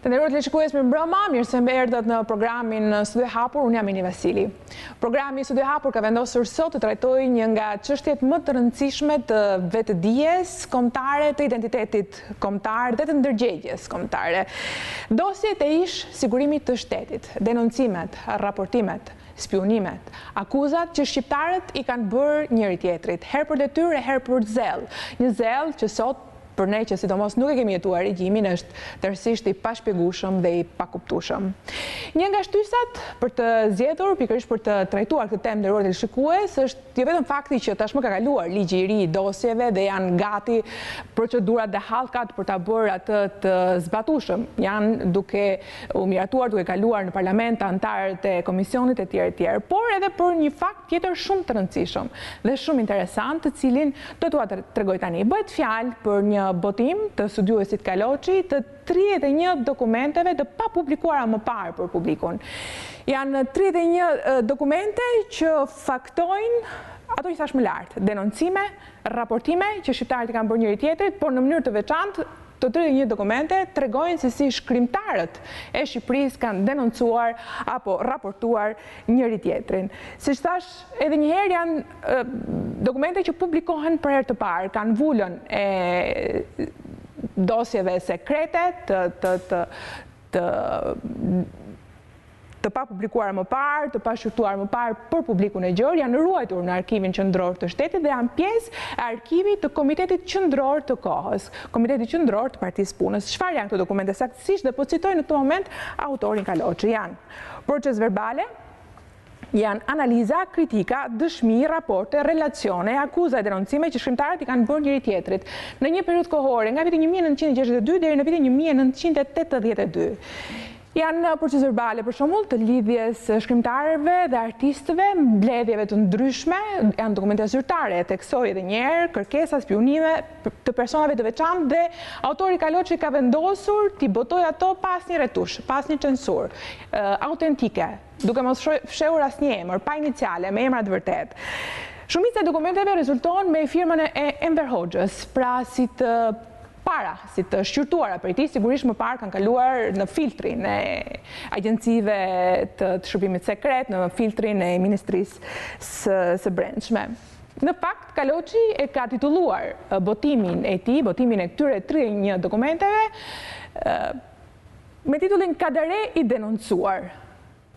Të nderuar teleshikues, mirëmbrëma, mirë se më erdhët në programin Studio e Hapur, unë jam Eni Vasili. Programi Studio e Hapur ka vendosur sot të trajtojë një nga çështjet më të rëndësishme të vetëdijes kombëtare, të identitetit kombëtar dhe të ndërgjegjes kombëtare. Dosjet e ish sigurimit të shtetit, denoncimet, raportimet, spiunimet, akuzat që shqiptarët i kanë bërë njëri-tjetrit, herë për detyrë e herë për zell, një zell që sot për ne që sidomos nuk e kemi jetuar regjimin është tërësisht i pashpjegueshëm dhe i pakuptueshëm. Një nga shtysat për të zgjedhur, pikërisht për të trajtuar këtë temë nderuar teleshikues, është jo vetëm fakti që tashmë ka kaluar ligji i ri i dosjeve dhe janë gati procedurat dhe hallkat për ta bërë atë të zbatueshëm. Janë duke u miratuar, duke kaluar në parlament anëtarët e komisionit e tjerë e tjerë, por edhe për një fakt tjetër shumë të rëndësishëm dhe shumë interesant, të cilin do t'ua tregoj tani. Bëhet fjalë për një botim të studiuesit Kaloçi të 31 dokumenteve të papublikuara më parë për publikun. Janë 31 dokumente që faktojnë ato që thashë më lart, denoncime, raportime që shqiptarët i kanë bërë njëri-tjetrit, por në mënyrë të veçantë Këto 31 dokumente tregojnë se si shkrimtarët e Shqipërisë kanë denoncuar apo raportuar njëri-tjetrin. Siç thashë, edhe një herë janë dokumente që publikohen për herë të parë, kanë vulën e dosjeve sekrete të të të të të papublikuara më parë, të pashqyrtuara më parë për publikun e gjerë, janë ruajtur në Arkivin Qendror të Shtetit dhe janë pjesë e arkivit të Komitetit Qendror të kohës, Komitetit Qendror të Partisë Punës. Çfarë janë këto dokumente saktësisht dhe po citoj në këtë moment autorin Kaloçi. Janë procesverbale, janë analiza, kritika, dëshmi, raporte, relacione, akuza e denoncime që shkrimtarët i kanë bërë njëri-tjetrit në një periudhë kohore nga viti 1962 deri në vitin 1982. Janë procesverbale, për shembull, të lidhjes së shkrimtarëve dhe artistëve, mbledhjeve të ndryshme, janë dokumente zyrtare, e theksoj edhe një herë, kërkesa, spiunime të personave të veçantë dhe autori Kaloçi ka vendosur t'i botojë ato pa asnjë retush, pa asnjë censurë, autentike, duke mos fshehur asnjë emër, pa iniciale, me emra të vërtetë. Shumica e dokumenteve rezulton me firmën e Enver Hoxhës, pra si të para, si të shqyrtuara prej tij, sigurisht më parë kanë kaluar në filtrin e agjencive të, të shërbimit sekret, në filtrin e Ministrisë së, së Brendshme. Në fakt, Kaloçi e ka titulluar botimin e tij, botimin e këtyre 31 dokumenteve, me titullin Kadare i denoncuar.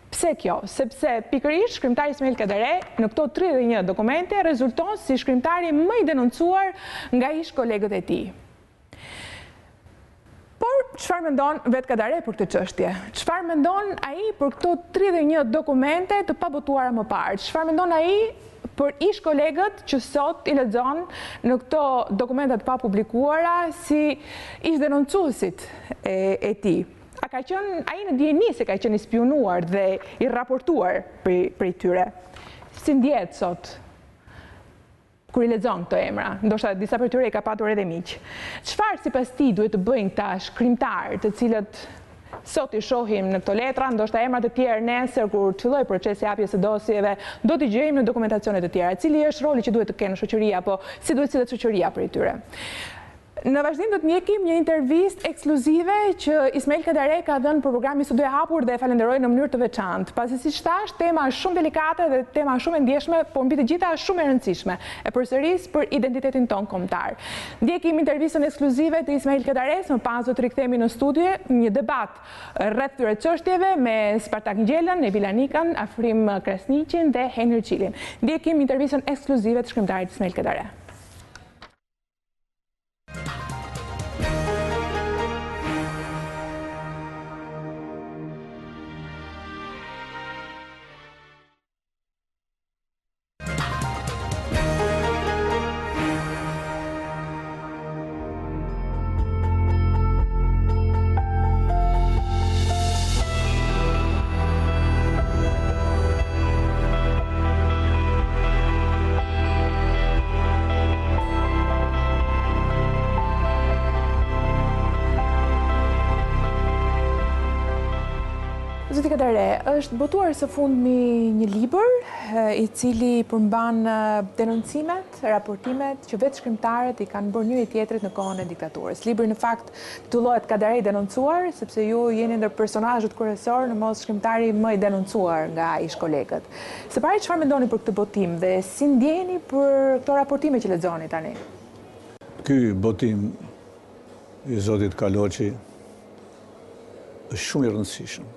Pse kjo? Sepse pikërisht shkrimtari Ismail Kadare në këto 31 dokumente rezulton si shkrimtari më i denoncuar nga ish kolegët e tij. Por çfarë mendon vetë Kadare për këtë çështje? Çfarë mendon ai për këto 31 dokumente të pabotuara më parë? Çfarë mendon ai për ish kolegët që sot i lexon në këto dokumente të papublikuara si ish denoncuesit e, e tij? A ka qenë ai në dijeni se ka qenë i spiunuar dhe i raportuar prej, prej tyre? Si ndjehet sot kur i lexon këto emra? Ndoshta disa prej tyre i ka patur edhe miq. Çfarë sipas tij duhet të bëjnë këta shkrimtarë, të cilët sot i shohim në këto letra, ndoshta emra të tjerë nesër kur të fillojë procesi i hapjes së dosjeve, do t'i gjejmë në dokumentacione të tjera. Cili është roli që duhet të kenë në shoqëri apo si duhet sillet shoqëria prej tyre? Në vazhdim do të ndjekim një intervistë ekskluzive që Ismail Kadare ka dhënë për programin Studio e Hapur dhe e falenderoj në mënyrë të veçantë. Pasi siç thashë, tema është shumë delikate dhe tema shumë e ndjeshme, por mbi të gjitha është shumë e rëndësishme. E përsëris për identitetin tonë kombëtar. Ndjekim intervistën ekskluzive të Ismail Kadares, më pas do të rikthehemi në studio, një debat rreth këtyre çështjeve me Spartak Ngjelën, Nevila Nikën, Afrim Krasniqin dhe Henri Çilin. Ndjekim intervistën ekskluzive të shkrimtarit Ismail Kadare. Zoti Kadare, është botuar së fundmi një libër, i cili përmban denoncimet, raportimet që vetë shkrimtarët i kanë bërë njëri-tjetrit në kohën e diktaturës. Libri në fakt titullohet Kadare i denoncuar, sepse ju jeni ndër personazhet kryesorë, në mos shkrimtari më i denoncuar nga ish-kolegët. Së pari çfarë mendoni për këtë botim dhe si ndjeheni për këto raportime që lexoni tani? Ky botim i zotit Kaloçi është shumë i rëndësishëm.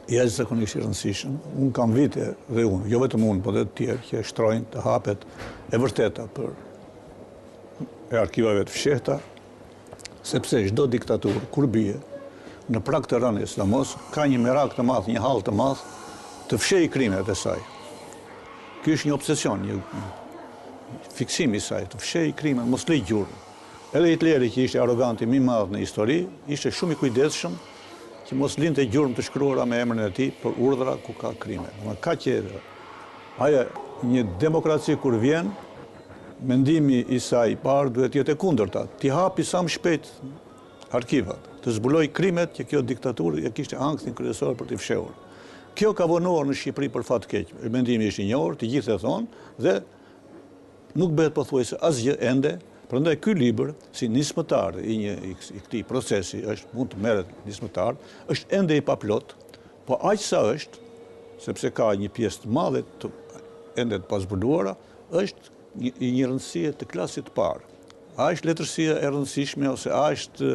Jashtëzakonisht i rëndësishëm. Unë kam vite dhe unë, jo vetëm unë, po dhe të tjerë që e shtrojnë të hapet e vërteta për e arkivave të fshehta, sepse çdo diktaturë kur bie në prag të rënies, sidomos ka një merak të madh, një hall të madh të fshehë krimet e saj. Ky është një obsesion, një fiksim i saj, të fshehë krimet, mos lejë gjurmë. Edhe Hitleri që ishte arroganti më i madh në histori, ishte shumë i kujdesshëm që mos linte gjurmë të shkruara me emrin e tij për urdhra ku ka krime. Domethënë kaq e ajo një demokraci kur vjen, mendimi i saj i parë duhet të jetë e kundërta, t'i hapi sa më shpejt arkivat, të zbulojë krimet që kjo diktaturë e kishte ankthin kryesor për t'i fshehur. Kjo ka vonuar në Shqipëri për fat të keq. Mendimi është i njohur, të gjithë e thonë dhe Nuk bëhet pothuajse asgjë ende, prandaj ky libër, si nismëtar i një i këtij procesi, është mund të merret nismëtar, është ende i paplotë, po aq sa është, sepse ka një pjesë të madhe të ende të pazbuluara, është një, i një rëndësie të klasit të parë. A është letërsia e rëndësishme ose a është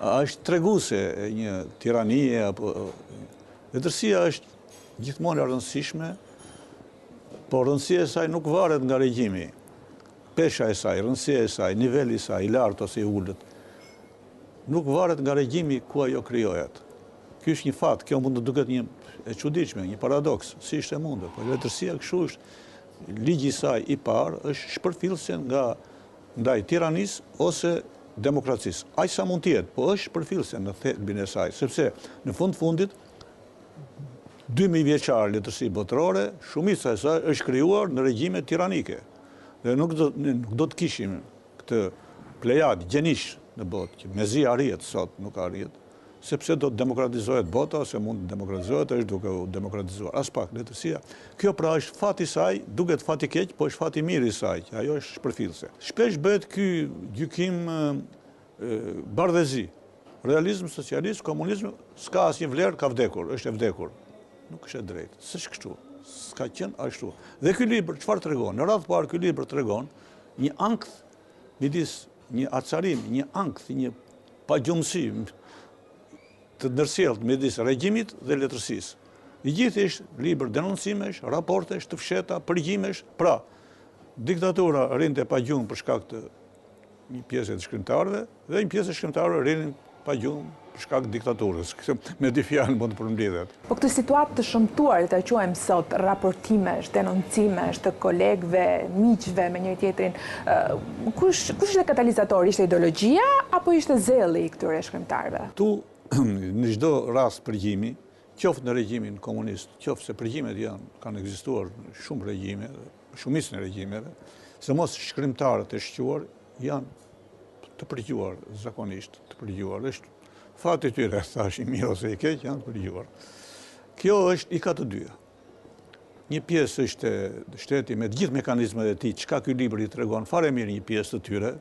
a është treguese e një tiranie apo letërsia është gjithmonë e rëndësishme Por rëndësia e saj nuk varet nga regjimi. Pesha e saj, rëndësia e saj, niveli i saj, i lartë ose i ulët, nuk varet nga regjimi ku ajo krijohet. Ky është një fat, kjo mund të duket një e çuditshme, një paradoks, si është e mundur, por letërsia kështu është, ligji i saj i parë është shpërfillëse nga ndaj tiranisë ose demokracisë. Aq sa mund të jetë, po është shpërfillëse në thelbin e saj, sepse në fund fundit Dymijëvjeçare letërsi botërore, shumica e saj është krijuar në regjime tiranike. Dhe nuk do, nuk do të kishim këtë plejadë gjenish në botë, që mezi arrihet sot, nuk arrihet, sepse do të demokratizohet bota ose mund të demokratizohet, është duke u demokratizuar. Aspak letërsia. Kjo pra është fati i saj, duket fat i keq, po është fat i mirë i saj, që ajo është shpërfillëse. Shpesh bëhet ky gjykim Bardhezi, realizm socialist, komunizm, s'ka asnjë vlerë, ka vdekur, është e vdekur. Nuk është e drejtë, s'është kështu, s'ka qenë ashtu. Dhe ky libër, çfarë tregon? Në radhë të parë, ky libër tregon një ankth midis një acarim, një ankth, një pagjumësi të ndërsjelltë midis regjimit dhe letërsisë. I gjithë është libër denoncimesh, raportesh, të fshehta, përgjimesh, pra, diktatura rrinte pa gjumë për shkak të një pjesë të shkrimtarëve dhe një pjesë e shkrimtarëve rrinin pa gjumë për shkak të diktaturës. Me dy fjalë mund të përmblidhet. Po këtë situatë të shëmtuar, le ta quajmë sot, raportimesh, denoncimesh të kolegëve, miqve me njëri-tjetrin, kush kush ishte katalizator? Ishte ideologjia apo ishte zelli i këtyre shkrimtarëve? Këtu në çdo rast përgjimi, qoftë në regjimin komunist, qoftë se përgjimet janë kanë ekzistuar në shumë regjime, shumicën e regjimeve, sidomos shkrimtarët e shquar janë të përgjuar zakonisht, të përgjuar. Është fati i tyre, thashë i mirë ose i keq, janë të përgjuar. Kjo është i ka të dyja. Një pjesë është shteti me të gjithë mekanizmat e tij, çka ky libër i tregon fare mirë një pjesë të tyre,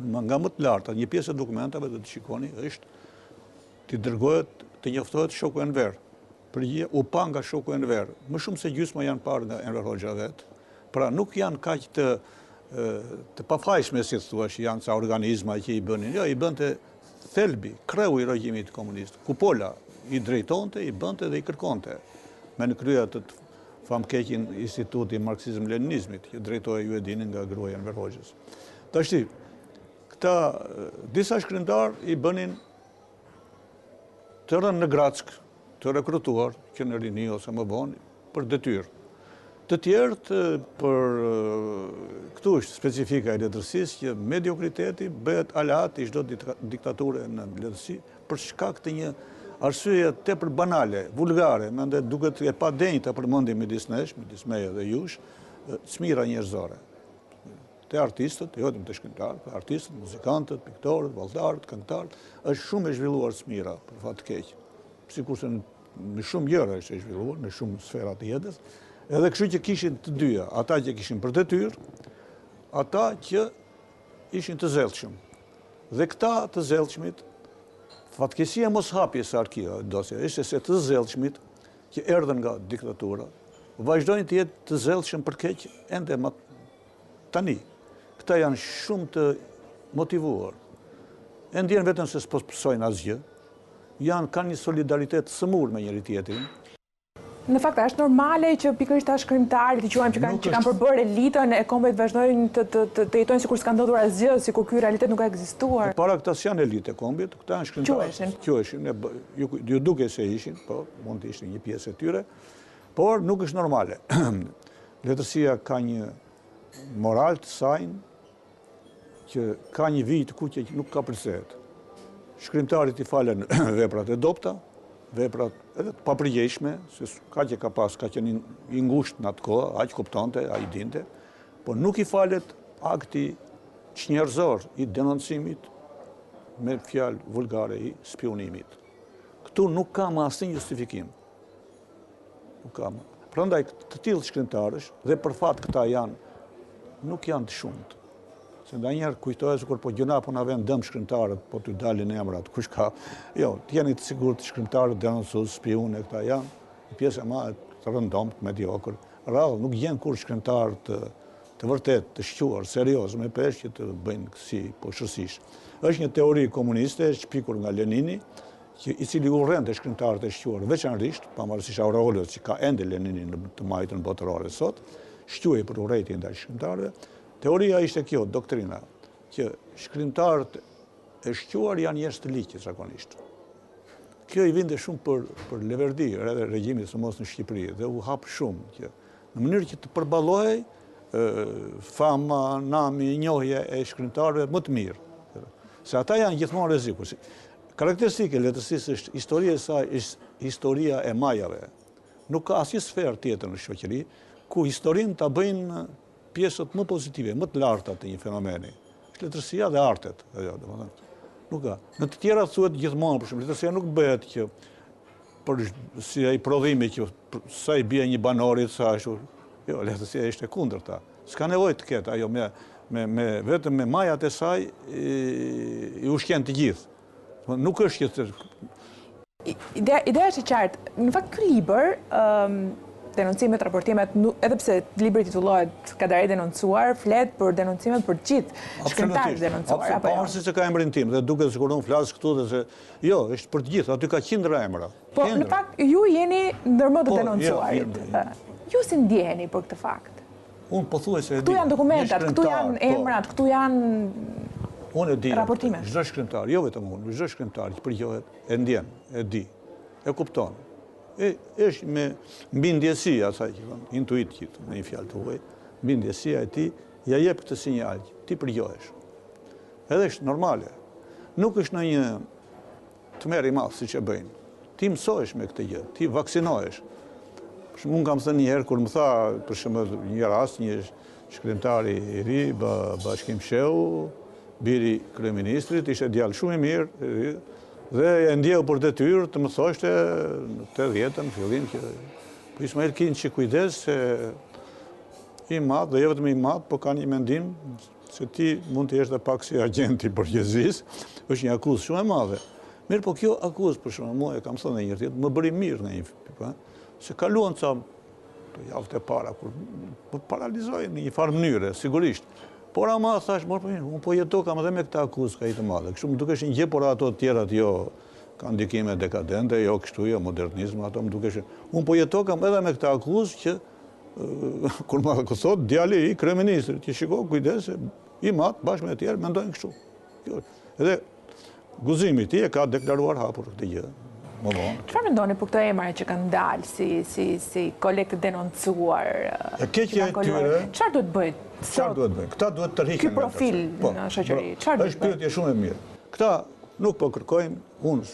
nga më të larta, një pjesë e dokumentave do të shikoni është t'i dërgohet, të njoftohet shoku Enver. Përgjigja u pa nga shoku Enver. Më shumë se gjysma janë parë nga Enver Hoxha vetë. Pra nuk janë kaq të të pafajshme si të thuash, janë ca organizma që i bënin. Jo, i bënte thelbi, kreu i regjimit komunist. Kupola i drejtonte, i bënte dhe i kërkonte. Me në krye atë famkeqin Instituti i Marksizëm-Leninizmit, që drejtohej ju e dini nga gruaja e Enver Hoxhës. Tashti, këta disa shkrimtarë i bënin të rënë në grackë, të rekrutuar, që në rini ose më vonë, për detyrë. Të tjerët, për këtu është specifika e letërsisë, që mediokriteti bëhet aleat i çdo diktature në letërsi, për shkak të një arsyeje tepër banale, vulgare, mendoj duket e padenjë ta përmendim midis nesh, midis meje dhe jush, smira njerëzore. Te artistët, jo vetëm te shkrimtarët, te artistët, muzikantët, piktorët, valltarët, këngëtarët, është shumë e zhvilluar smira, për fat të keq. Sikurse në Në shumë gjëra ishte e zhvilluar, në shumë sfera të jetës, edhe kështu që kishin të dyja, ata që kishin për detyrë, ata që ishin të zellshëm. Dhe këta të zellshmit, fatkeqësia e moshapjes së arkivave dosjeve, ishte se të zellshmit që erdhën nga diktatura, vazhdojnë të jetë të zellshëm për keq ende më tani. Këta janë shumë të motivuar. E ndjen veten se s'po pësojnë asgjë, janë kanë një solidaritet të sëmurë me njëri-tjetrin. Në fakt, a është normale që pikërisht ata shkrimtarë, të quajmë që kanë që kanë përbërë elitën e kombit vazhdojnë të të të, të jetojnë sikur s'ka ndodhur asgjë, sikur ky realitet nuk ka ekzistuar? E para këta s'janë elitë e kombit, këta janë shkrimtarë. Quheshin. Quheshin, e, ju, ju dukej se ishin, po, mund të ishte një pjesë e tyre, por nuk është normale. Letërsia ka një moral të sajin, që ka një vijë të kuqe që nuk kapërcehet. Shkrimtarit i falen veprat e dobta, veprat edhe të papërgjegjshme, se ka që ka pas, ka qenë i ngushtë në atë kohë, aq kuptonte, aq dinte, por nuk i falet akti çnjerëzor i denoncimit me fjalë vulgare i spiunimit. Këtu nuk ka më asnjë justifikim. Nuk ka më. Prandaj të tillë shkrimtarësh dhe për fat këta janë nuk janë të shumtë. Se ndonjëherë kujtohet sikur po gjynah po na vënë dëm shkrimtarët, po t'u dalin emrat, kush ka. Jo, të jeni të sigurt shkrimtarët denoncues, spiunë këta janë, një pjesë e madhe të rëndomtë, mediokër. Rrallë nuk gjen kurrë shkrimtarë të të vërtetë, të shquar, serioz, me peshë që të bëjnë kësi poshtërsisht. Është një teori komuniste e shpikur nga Lenini, që i cili urrente shkrimtarët e shquar veçanërisht, pavarësisht aureolës që ka ende Lenini në të majtën botërore sot, shquhej për urrejtje ndaj shkrimtarëve. Teoria ishte kjo, doktrina, që shkrimtarët e shquar janë njerëz të ligj zakonisht. Kjo i vinte shumë për për leverdi edhe regjimit sidomos në Shqipëri dhe u hap shumë që në mënyrë që të përballohej fama, nami, njohja e shkrimtarëve më të mirë. Se ata janë gjithmonë rreziku. Karakteristikë e letërsisë është historia e saj është historia e majave. Nuk ka asnjë sferë tjetër në shoqëri ku historinë ta bëjnë pjesët më pozitive, më të larta të një fenomeni. Është letërsia dhe artet, ajo, domethënë. Nuk ka. Në të tjera thuhet gjithmonë, për shembull, letërsia nuk bëhet që për si ai prodhimi që sa i bie një banorit, sa ashtu. Jo, letërsia është e kundërta. S'ka nevojë të ketë ajo me me me vetëm me majat e saj i, i ushqen të gjithë. Nuk është që të Ideja, ideja është e qartë. Në fakt ky libër, ëm denoncimet, raportimet, edhe pse libri titullohet Kadare i denoncuar, flet për denoncimet për të gjithë shkrimtarët e denoncuar, apo jo? Pavarësisht se ka emrin tim dhe duket sikur unë flas këtu dhe se jo, është për të gjithë, aty ka qindra emra. Po, në fakt ju jeni ndër më të po, denoncuarit. Ju si ndjeheni për këtë fakt? Unë pothuajse e di. Këtu janë dokumentat, këtu janë po. emrat, këtu janë Unë e di. Raportimet. Çdo shkrimtar, jo vetëm unë, çdo shkrimtar që përgjohet e ndjen, e di, e kupton. E është me mbindjesi, asaj që thonë, intuit që thonë, me një fjalë të huaj, mbindjesia e tij ia jep këtë sinjal, ti përgjohesh. Edhe është normale. Nuk është ndonjë Tmerr i madh siç e bëjnë. Ti mësohesh me këtë gjë, ti vaksinohesh. Për shembull, unë kam thënë një herë kur më tha, për shembull, një rast, një shkrimtar i ri, Bashkim Shehu, biri i kryeministrit, ishte djalë shumë i mirë, dhe e ndjeu për detyrë të më thoshte në 80-ën, fillim që po Ismail ki një çik kujdes se im atë dhe jo vetëm im atë, po ka një mendim Se ti mund të jesh dhe pak si agjent i borgjezisë, është një akuzë shumë e madhe. Mirëpo kjo akuzë, për shembull, mua e kam thënë dhe një herë tjetër, më bëri mirë në një, po, se kaluan ca të javët e para, kur më paralizoi në një farë mënyre, sigurisht. Por ama, thash, mor po mirë, unë po jetokam edhe me këtë akuzë kaq të madhe. Kështu më dukeshin gjë, por ato të tjerat jo kanë ndikime dekadente, jo kështu, jo modernizëm, ato më dukeshin. Unë po jetokam edhe me këtë akuzë që kur ma thotë djali i kryeministrit, që shiko, kujdes, im atë, bashkë me të tjerë, mendojnë kështu. Kjo është. Edhe guximi i tij e ka deklaruar hapur këtë gjë. Më vonë. Çfarë mendoni për këto emra që kanë dalë si si si kolegë të denoncuar? E keqja e tyre. Çfarë duhet të bëjë? Çfarë duhet të bëjë? Këta duhet të tërhiqen. Ky profil po, në shoqëri. Çfarë duhet të bëjë? Është pyetje shumë e mirë. Këta nuk po kërkojnë, unë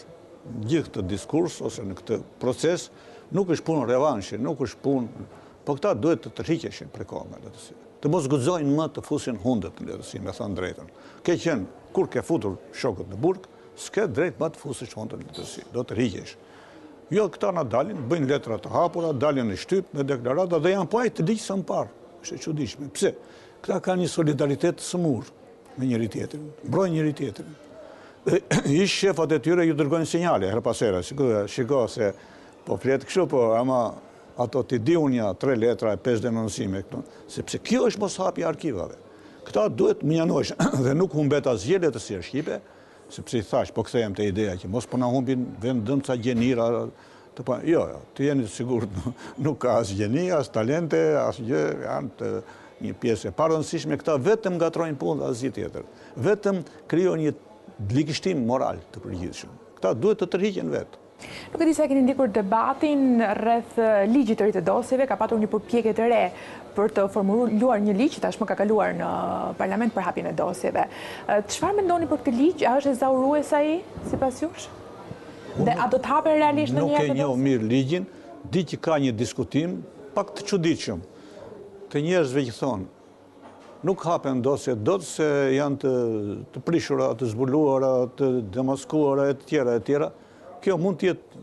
gjithë këtë diskurs ose në këtë proces nuk është punë revanshi, nuk është punë, po këta duhet të tërhiqeshin prej kohë nga letërsia. Të mos guxojnë më të fusin hundët në letërsi, me thënë drejtën. Ke qenë, kur ke futur shokët në burg, s'ke drejt më të fusësh hundët në letërsi, do tërhiqesh. Jo, këta na dalin, bëjnë letra të hapura, dalin në shtyp me deklarata dhe janë po aq të ligj sa më parë. Është e çuditshme. Pse? Këta kanë një solidaritet të sëmurë me njëri-tjetrin, mbrojnë njëri-tjetrin. Dhe ish shefat e tyre ju dërgojnë sinjale herë pas here, shiko, shiko se po flet kështu, po ama ato t'i di unë nja tre letra e pesë denoncime këtu, sepse kjo është moshapja e arkivave. Këta duhet mënjanoheshin dhe nuk humbet asgjë letërsia shqipe, Sepse i thashë, po kthehem te ideja që mos po na humbin vend dëm ca gjenira të pa... Jo, jo, të jeni të sigurt, nuk ka as gjeni, as talente, as gjë, janë të një pjesë e parëndësishme, këta vetëm ngatërrojnë punë dhe asgjë tjetër. Vetëm krijojnë një ligështim moral të përgjithshëm. Këta duhet të tërhiqen vetë. Nuk e di sa e keni ndjekur debatin rreth ligjit të ri të dosjeve, ka patur një përpjekje të re për të formuluar një ligj që tashmë ka kaluar në parlament për hapjen e dosjeve. Çfarë mendoni për këtë ligj? A është ezaurues ai sipas jush? Dhe a do të hapen realisht ndonjëherë dosjet? Nuk e njoh mirë ligjin, di që ka një diskutim pak të çuditshëm të njerëzve që thonë Nuk hapen dosjet dot se janë të, të prishura, të zbuluara, të demaskuara e të tjera e tjera. Kjo mund të jetë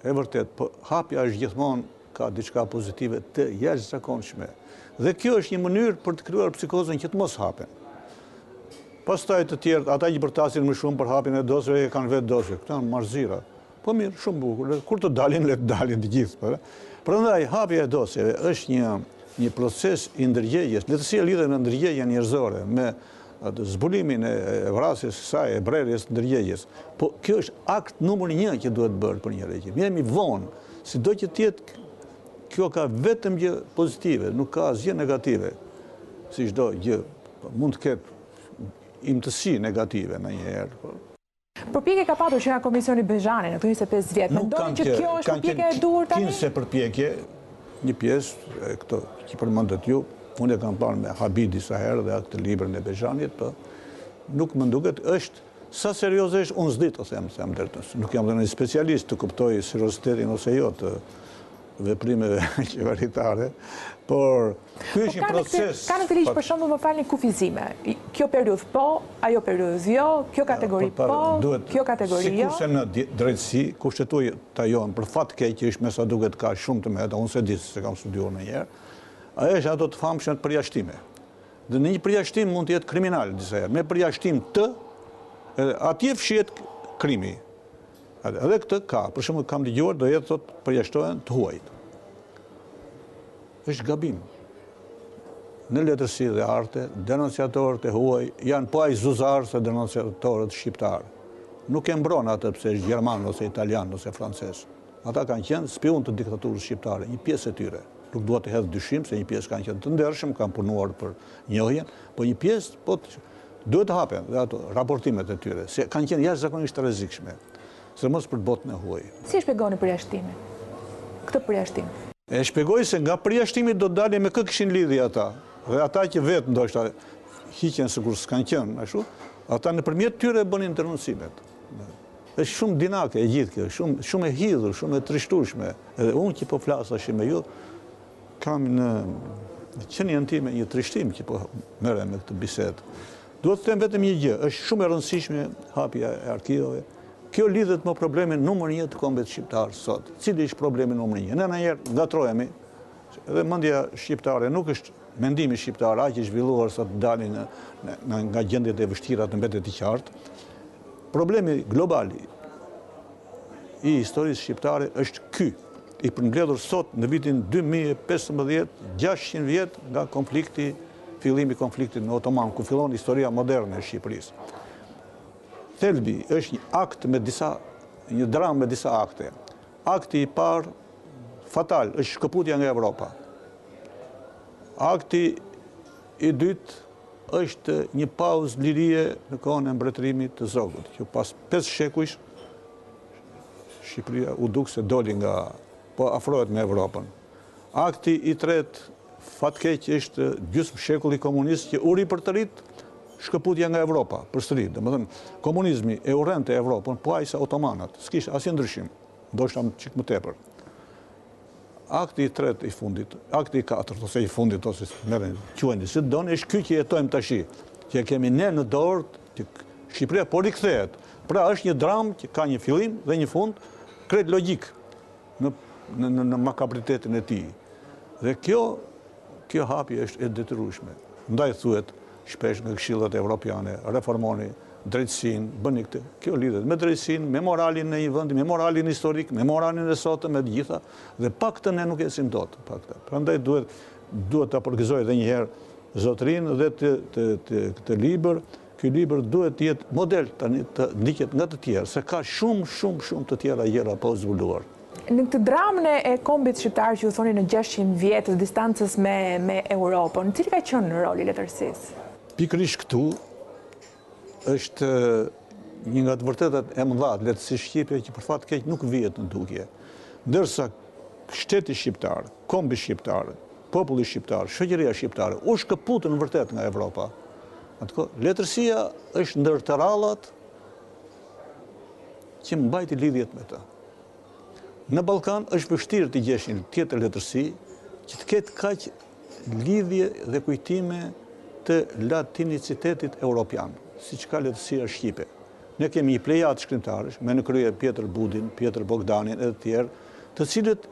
e vërtetë, po hapja është gjithmonë ka diçka pozitive të jashtëzakonshme. Dhe kjo është një mënyrë për të krijuar psikozën që të mos hapen. Pastaj të tjerët, ata që bërtasin më shumë për hapjen e dosjeve, e kanë vetë dosje. Këto janë marrëzira. Po mirë, shumë bukur. Kur të dalin, le të dalin të gjithë. Po, Prandaj, hapja e dosjeve është një, një proces i ndërgjegjes. Letërsia lidhet me ndërgjegjen njerëzore, me atë zbulimin e, e vrasjes së saj, e brerjes së ndërgjegjes. Po kjo është akt numër një që duhet bërë për një regjim. Jemi vonë, sido që të jetë, kjo ka vetëm gjë pozitive, nuk ka asgjë negative. Si çdo gjë, po, mund të ketë imtësi negative ndonjëherë. Po. Përpjekje ka patur që nga Komisioni Bezhani në këto 25 vjet. Mendoni që kjo është përpjekja e duhur tani? Kinse përpjekje, një pjesë, e këto që përmendët ju, unë e kam parë me habi disa herë dhe atë librin e Bezhanit, po nuk më duket, është sa serioze është, unë s'di të them, them drejtën. Nuk jam dhe një specialist të kuptoj seriozitetin ose jo të veprimeve qeveritare, por ky është një proces... Ka në këtë ligj për shembull më falni kufizime. Kjo periudhë po, ajo periudhë jo, kjo kategori po, kjo kategori jo. Sikurse në drejtësi, kushtetuta jonë, për fat keq që është me sa duket ka shumë të meta, unë s'e di se s'e kam studiuar ndonjëherë, ajo është ato të famshme të përjashtime. Dhe në një përjashtim mund të jetë kriminal disa herë, me përjashtim të, edhe atje fshihet krimi. Edhe këtë ka, për shembull kam dëgjuar do jetë thotë përjashtohen të huajt. Është gabim. Në letërsi dhe arte, denonciatorët e huaj janë po aq zuzarë sa denonciatorët shqiptarë. Nuk e mbron atë pse është gjerman ose italian ose francez. Ata kanë qenë spiunë të diktaturës shqiptare, një pjesë e tyre. Nuk dua të hedh dyshim se një pjesë kanë qenë të ndershëm, kanë punuar për njohjen, po një pjesë po Duhet të hapen dhe ato raportimet e tyre, se kanë qenë jashtëzakonisht të rrezikshme, sidomos për botën e huaj. Si e shpjegoni përjashtimin? Këtë përjashtim? E shpjegoj se nga përjashtimi do të dalë me kë kishin lidhje ata, dhe ata që vetë ndoshta hiqen sikur s'kanë qenë, ashtu, ata nëpërmjet tyre bënin denoncimet. Është shumë dinake e gjithë kjo, shumë shumë e hidhur, shumë e trishtueshme. Edhe unë që po flas tash me ju, Kam në qenien time një trishtim që po merrem me këtë bisedë. Duhet të them vetëm një gjë, është shumë e rëndësishme hapja e arkivave. Kjo lidhet me problemin numër një të kombit shqiptar sot. Cili është problemi numër një? Ne ndonjëherë ngatërrohemi, edhe mendja shqiptare nuk është mendimi shqiptar aq i zhvilluar sa të dalin në, nga gjendjet e vështira të mbetet i qartë. Problemi global i historisë shqiptare është ky, i përmbledhur sot në vitin 2015, 600 vjet nga konflikti, fillimi i konfliktit me Otoman, ku fillon historia moderne e Shqipërisë. Thelbi është një akt me disa, një dramë me disa akte. Akti i parë fatal është shkëputja nga Evropa. Akti i dytë është një pauzë lirie në kohën e mbretërimit të Zogut, që pas 5 shekujsh Shqipëria u duk se doli nga, po afrohet me Evropën. Akti i tretë fatkeq është gjysmë shekulli komunist që u ripërtërit shkëputja nga Evropa, përsëri. Domethënë, komunizmi e urrente Evropën, po aq sa otomanët, s'kishte asnjë ndryshim, ndoshta çik më tepër. Akti i tretë i fundit, akti i katërt ose i fundit ose merreni, quajeni si të doni, është ky që jetojmë tashi, që e kemi ne në dorë, që Shqipëria po rikthehet. Pra është një dramë që ka një fillim dhe një fund krejt logjik. në në në, në makabritetin e tij. Dhe kjo kjo hapje është e detyrueshme. Ndaj thuhet shpesh nga këshillat evropiane, reformoni drejtësinë, bëni këtë. Kjo lidhet me drejtësinë, me moralin e një vendi, me moralin historik, me moralin e sotëm, me të gjitha, dhe pa këtë ne nuk ecim dot, pa këtë. Prandaj duhet duhet ta përgëzoj edhe një herë zotërinë dhe të të të këtë libër, ky libër duhet të jetë model tani të ndiqet nga të tjerë, se ka shumë shumë shumë të tjera gjëra pa u zbuluar. Në këtë dramën e kombit shqiptar që ju thoni në 600 vjet të distancës me me Europën, cili ka qenë roli i letërsisë? Pikërisht këtu është një nga të vërtetat e mëdha të letërsisë shqipe që për fat keq nuk vihet në dukje. Ndërsa shteti shqiptar, kombi shqiptar, populli shqiptar, shoqëria shqiptare u shkëputën vërtet nga Evropa. Atë kohë, letërsia është ndër të rrallat që mbajti lidhjet me të. Në Ballkan është vështirë të gjesh një tjetër letërsi që të ketë kaq lidhje dhe kujtime të latinicitetit europian, siç ka letërsia shqipe. Ne kemi një plejadë shkrimtarësh, me në krye Pjetër Budin, Pjetër Bogdanin e të tjerë, të cilët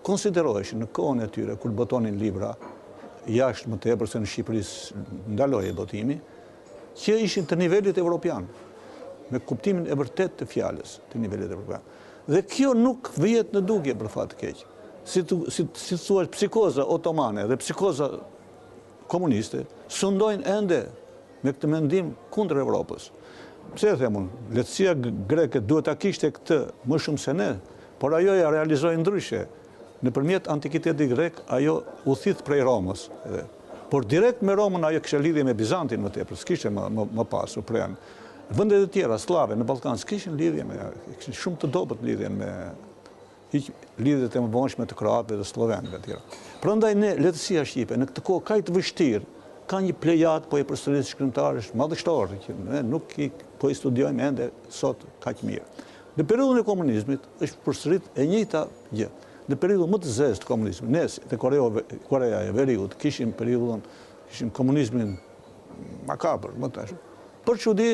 konsideroheshin në kohën e tyre kur botonin libra, jashtë më tepër se në Shqipëri ndalohej botimi, që ishin të nivelit evropian, me kuptimin e vërtetë të fjalës, të nivelit evropian. Dhe kjo nuk vihet në dukje për fat të keq. Si si si thua psikoza otomane dhe psikoza komuniste sundojnë ende me këtë mendim kundër Evropës. Pse e them unë? Letërsia greke duhet ta kishte këtë më shumë se ne, por ajo ja realizoi ndryshe. Nëpërmjet antikitetit grek ajo u thith prej Romës edhe. Por direkt me Romën ajo kishte lidhje me Bizantin më tepër, s'kishte më më, më pas u prenë. Vendet e tjera sllave në Ballkan s'kishin lidhje me, kishin shumë të dobët lidhjen me hiq lidhjet e mëvonshme të kroatëve dhe sllovenëve etj. Prandaj ne letërsia shqipe në këtë kohë kaq të vështirë ka një plejadë po e përsëris shkrimtarësh madhështorë që ne nuk i po i studiojmë ende sot kaq mirë. Në periudhën e komunizmit është përsërit e njëjta gjë. Në periudhën më të zezë të komunizmit, ne si te Koreja e Veriut kishim periudhën, kishim komunizmin makabër, më tash. Për çudi,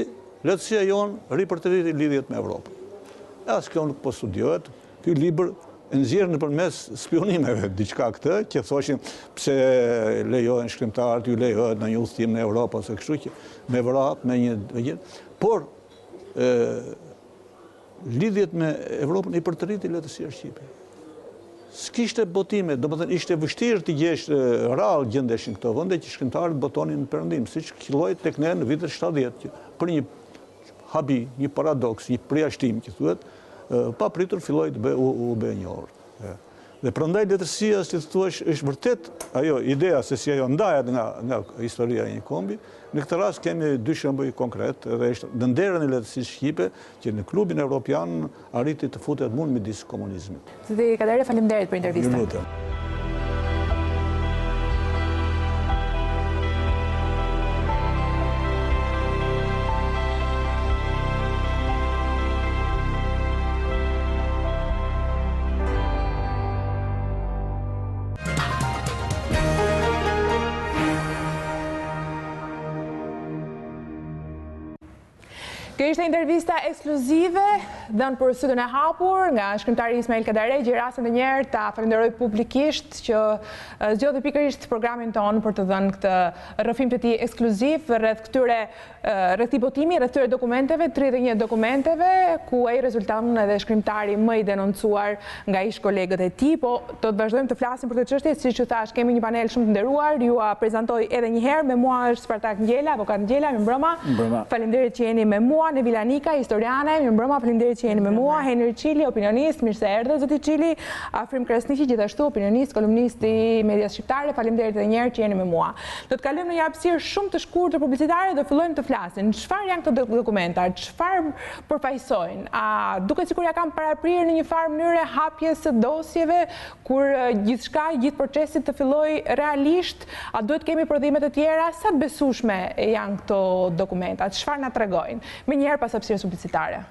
letërsia jonë ripërtëriti lidhjet me Evropën. E as kjo nuk po studiohet, ky libër e nxjerr nëpërmes spiunimeve diçka këtë, që thoshin pse lejohen shkrimtarët, ju lejohet në një udhëtim në Evropë ose kështu që me vrap, me një gjë. Por lidhjet me Evropën i përtëriti letërsia shqipe. S'kishte botime, domethënë ishte vështirë të gjesh rrallë gjendeshin këto vende që shkrimtarët botonin në perëndim, siç filloi tek ne në vitet 70, që për një habi, një paradoks, një përjashtim që thuhet, papritur filloi të bëj u, u bë e njohur. Dhe prandaj letërsia, si të thuash, është vërtet ajo ideja se si ajo ndahet nga nga historia e një kombi. Në këtë rast kemi dy shembuj konkret dhe është në nderën e letërsisë shqipe që në klubin evropian arriti të futet mu në midis komunizmit. Zoti Kadare, faleminderit për intervistën. Ju lutem. Kjo ishte intervista ekskluzive dhënë për Studion e Hapur nga shkrimtari Ismail Kadare, gjej rastin edhe një herë ta falenderoj publikisht që zgjodhi pikërisht programin tonë për të dhënë këtë rrëfim të tij ekskluziv rreth këtyre Rreth këtij botimi, rreth këtyre dokumenteve, 31 dokumenteve, ku ai rezulton edhe shkrimtari më i denoncuar nga ish kolegët e tij, po do të vazhdojmë të flasim për këtë çështje, siç ju thashë, kemi një panel shumë të nderuar, jua prezantoj edhe një herë, me mua është Spartak Ngjela, avokat Ngjela, mirëmbrëma. Mirëmbrëma. Faleminderit që jeni me mua, Nevila Nika, historiane, mirëmbrëma, faleminderit që jeni me mua, Henri Çili, opinionist, mirë se erdhe zoti Çili, Afrim Krasniqi, gjithashtu opinionist, kolumnist i medias shqiptare, faleminderit edhe një herë që jeni me mua. Do të kalojmë në një hapësirë shumë të shkurtër publicitare dhe fillojmë të flasim. Çfarë janë këto dokumenta? Çfarë përfaqësojnë? A duket sikur ia kanë paraprirë në një farë mënyre hapjes së dosjeve kur gjithçka, gjithë procesi të fillojë realisht? A duhet të kemi prodhime të tjera? Sa të besueshme janë këto dokumenta? Çfarë na tregojnë? Menjëherë pas hapësirës publicitare.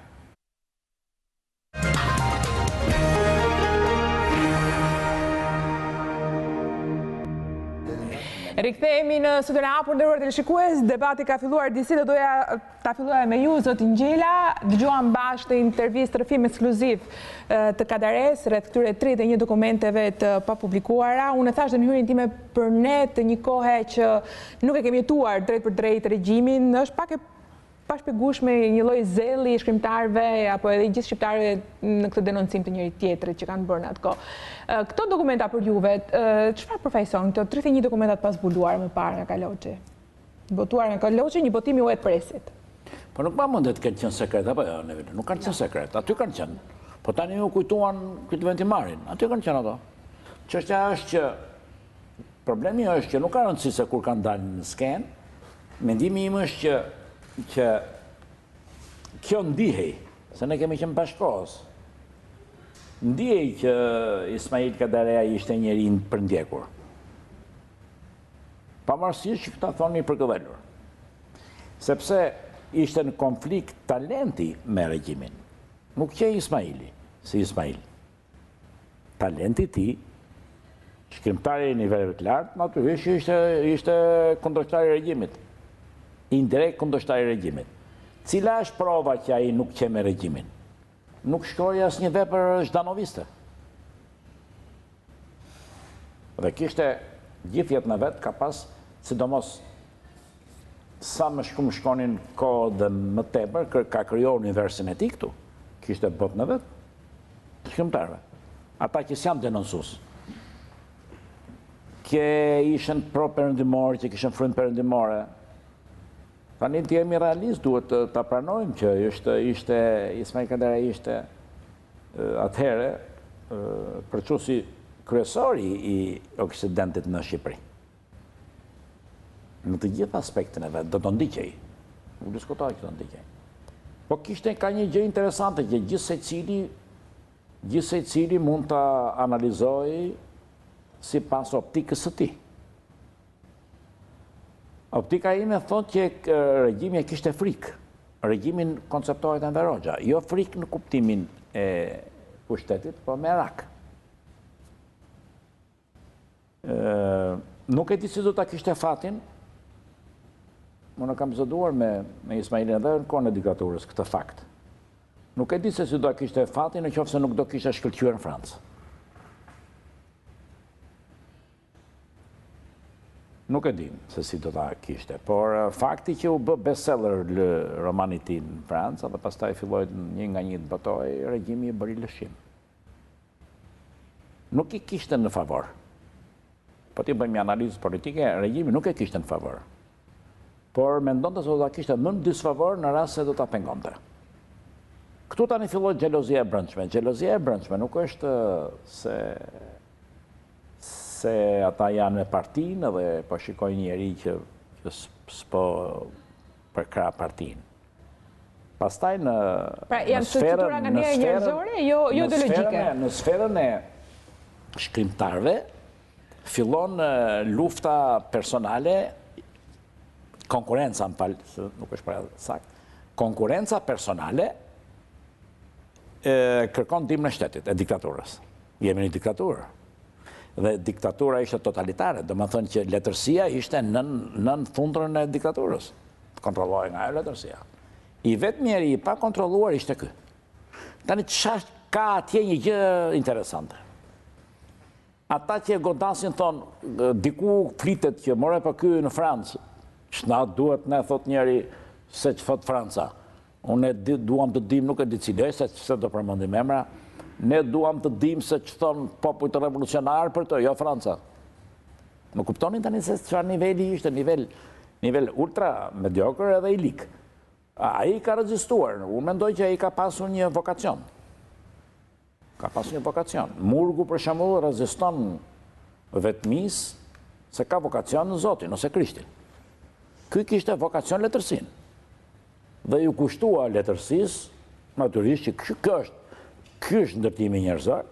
Rikthehemi në studion e hapur nderuar teleshikues, debati ka filluar disi do doja ta filloja me ju zoti Ngjela, dëgjuam bashkë këtë intervistë rrëfim ekskluziv të Kadaresë rreth këtyre 31 dokumenteve të papublikuara. Unë e thashë dhe në hyrjen time për ne të një kohe që nuk e kemi jetuar drejtpërdrejt regjimin, është pak e pashpjegueshme një lloj zelli i shkrimtarëve apo edhe i gjithë shqiptarëve në këtë denoncim të njëri tjetrit që kanë bërë në atë kohë. Këto dokumenta për juve, çfarë përfaqësojnë këto 31 dokumenta të pazbuluara më parë nga Kaloçi? Botuar nga Kaloçi, një botim i Uet Presit. Po nuk ma mendje të kenë qenë sekret, apo jo, ne nuk kanë qenë sekret, aty kanë qenë. Po tani u kujtuan këtë vend t'i marrin, aty kanë qenë ato. Çështja është që Problemi është që nuk ka rëndësi se kur kanë dalë në skenë, mendimi im është që, që kjo ndihej, se ne kemi qenë bashkëkohës, ndihej që Ismail Kadareja ishte njeri i përndjekur. Pavarësisht që këta thonë i përkëdhelur. Sepse ishte në konflikt talenti me regjimin. Nuk qe Ismaili, si Ismail. Talenti i tij, shkrimtari i niveleve të lartë, natyrisht që ishte, ishte kundërshtar i regjimit. Indirekt kundërshtar i regjimit. Cila është prova që ai nuk qe me regjimin? Nuk shkroi asnjë vepër zhdanoviste. Dhe kishte gjithë jetën e vet ka pas, sidomos sa më shumë shkonin kohët dhe më tepër, ka krijuar universin e tij këtu. Kishte botën e vet. Të shkrimtarëve. Ata që s'janë denoncues. Që ishin pro-perëndimorë, që kishin frymë perëndimore. Tani të jemi realist, duhet ta pranojmë që ishte, ishte Ismail Kadare ishte atëherë përçuesi kryesor i Oksidentit në Shqipëri. Në të gjithë aspektin e vet, do të ndiqej. Nuk diskutohet që do ndiqej. Po kishte ka një gjë interesante që gjithsecili, gjithsecili mund ta analizojë sipas optikës së tij. Optika ime thotë që regjimi e kishte frikë. Regjimin konceptohet Enver Hoxha, jo frikë në kuptimin e pushtetit, po merak. Nuk e di si do ta kishte fatin, unë kam biseduar me, me Ismailin edhe në kohën e diktaturës këtë fakt. Nuk e di se si do ta kishte fatin në qoftë se nuk do kishte shkëlqyer në Francë. Nuk e di se si do ta kishte, por fakti që u bë bestseller romani i tij në Francë, dhe pastaj filloi një nga një të botohej, regjimi i bëri lëshim. Nuk i kishte në favor. Po t'i bëjmë një analizë politike, regjimi nuk e kishte në favor. Por mendonte se do ta kishte më në disfavor në rast se do ta pengonte. Këtu tani filloi xhelozia e brendshme. Xhelozia e brendshme nuk është se se ata janë me partinë dhe po shikojnë njeri që, që s'po përkrah partinë. Pastaj në pra, janë të sferën, nga një njerëzore, jo, jo ideologjike. Në sferën e shkrimtarëve, fillon lufta personale, konkurrenca, më fal, nuk është pra saktë, konkurrenca personale e, kërkon ndihmën e shtetit, e diktaturës. Jemi në diktaturë. Dhe diktatura ishte totalitare, domethënë që letërsia ishte nën, nën thundrën e diktaturës. Kontrollohej nga ajo letërsia. I vetmi njeri i pakontrolluar ishte ky. Tani ça ka atje një gjë interesante. Ata që e godasin thonë, diku flitet që more po ky në Francë, ç'na duhet ne thotë njëri se ç'thotë Franca. Unë e duam të dimë, nuk e di cili është, se s'do përmendim emra, ne duam të dimë se ç'thonë popujt revolucionarë për të, jo Franca. Më kuptoni tani se çfarë niveli ishte, nivel, nivel ultra mediokër edhe i lig. Ai ka rezistuar, unë mendoj që ai ka pasur një vokacion. Ka pasur një vokacion. Murgu për shembull reziston vetmisë se ka vokacion në Zotin ose Krishtin. Ky kishte vokacion letërsinë. Dhe iu kushtua letërsisë, natyrisht që ky ky është, ky është ndërtimi njerëzor,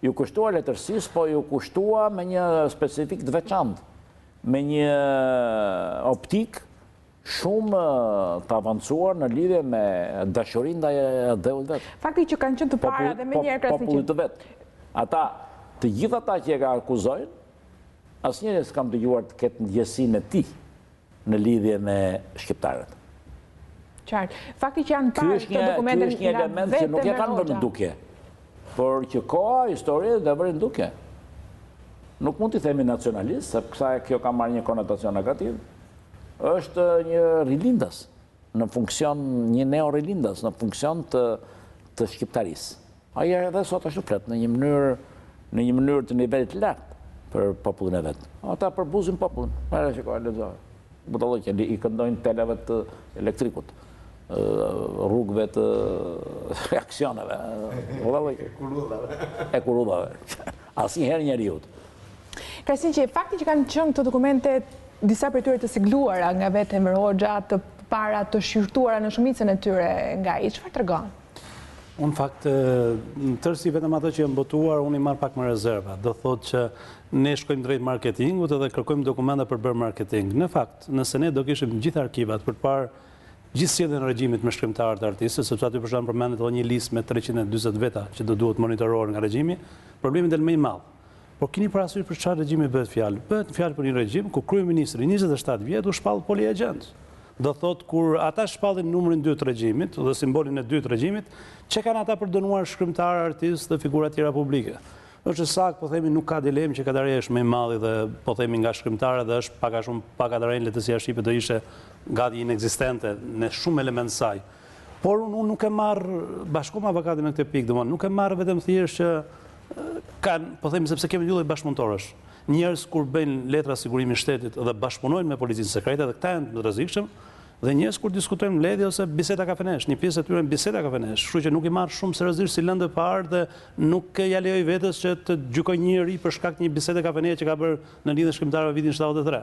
iu kushtua letërsisë, po iu kushtua me një specifikë të veçantë, me një optikë shumë të avancuar në lidhje me dashurinë ndaj atdheut vet. Fakti që kanë qenë të para dhe menjëherë Krasniqi. Popullit të vet. Ata, të gjithë ata që e akuzojnë, Asnjëherë s'kam dëgjuar të ketë ndjesinë e tij në lidhje me shqiptarët. Qartë. Fakti që janë parë këto dokumente nga vetë Enver Hoxha. Ky është një element që nuk e kanë vënë në dukje, por që koha, historia do e vërë në dukje. Nuk mund t'i themi nacionalist, sepse kjo ka marrë një konotacion negativ. Është një rilindas në funksion, një neorilindas në funksion të të shqiptarisë. Ai edhe sot ashtu flet në një mënyrë në një mënyrë të nivelit të lartë për popullin e vet. Ata përbuzin popullin. Merre shiko, lexo. Budallëqe i këndojnë telave të elektrikut, rrugëve të aksioneve, budallëqe. Hekurudhave. Hekurudhave. Asnjëherë njeriut. Krasniqi, fakti që kanë qenë këto dokumente disa prej tyre të sigluara nga vetë Enver Hoxha, të para të shqyrtuara në shumicën e tyre nga ai, çfarë tregon? Unë në fakt, në tërësi vetëm ato që janë botuar, unë i marr pak me rezerva. Do thotë që ne shkojmë drejt marketingut edhe kërkojmë dokumenta për bërë marketing. Në fakt, nëse ne do kishim gjithë arkivat për të parë gjithë sjelljen e regjimit me shkrimtarët e artistët, sepse aty për shembull përmendet edhe një listë me 340 veta që do duhet monitorohen nga regjimi, problemi del më i madh. Por kini parasysh për çfarë regjimi bëhet fjalë? Bëhet fjalë për një regjim ku kryeministri 27 vjet u shpall poliagjent. Do thotë kur ata shpallin numrin 2 të regjimit dhe simbolin e 2 të regjimit, ç'e kanë ata për dënuar shkrimtarë, artistë dhe figura tjera publike. Është e saktë, po themi nuk ka dilemë që Kadareja është më i madhi dhe po themi nga shkrimtarët dhe është pak a shumë pa Kadarenë letërsia shqipe do ishte gati inekzistente në shumë elementë të saj. Por unë nuk e marr, bashkohem me avokatin në këtë pikë, domethënë nuk e marr vetëm thjesht që kanë, po themi sepse kemi dy lloj bashkëpunëtorësh. Njerëz kur bëjnë letra sigurimi shtetit dhe bashkëpunojnë me policinë sekrete dhe këta janë të rrezikshëm, dhe njerëz kur diskutojnë mbledhje ose biseda kafenesh, një pjesë e tyre në biseda kafenesh, kështu që nuk i marr shumë seriozisht si lëndë e parë dhe nuk ia lejoj vetes që të gjykoj një njeri për shkak të një bisede kafeneje që ka bërë në Lidhjen e Shkrimtarëve vitin 73,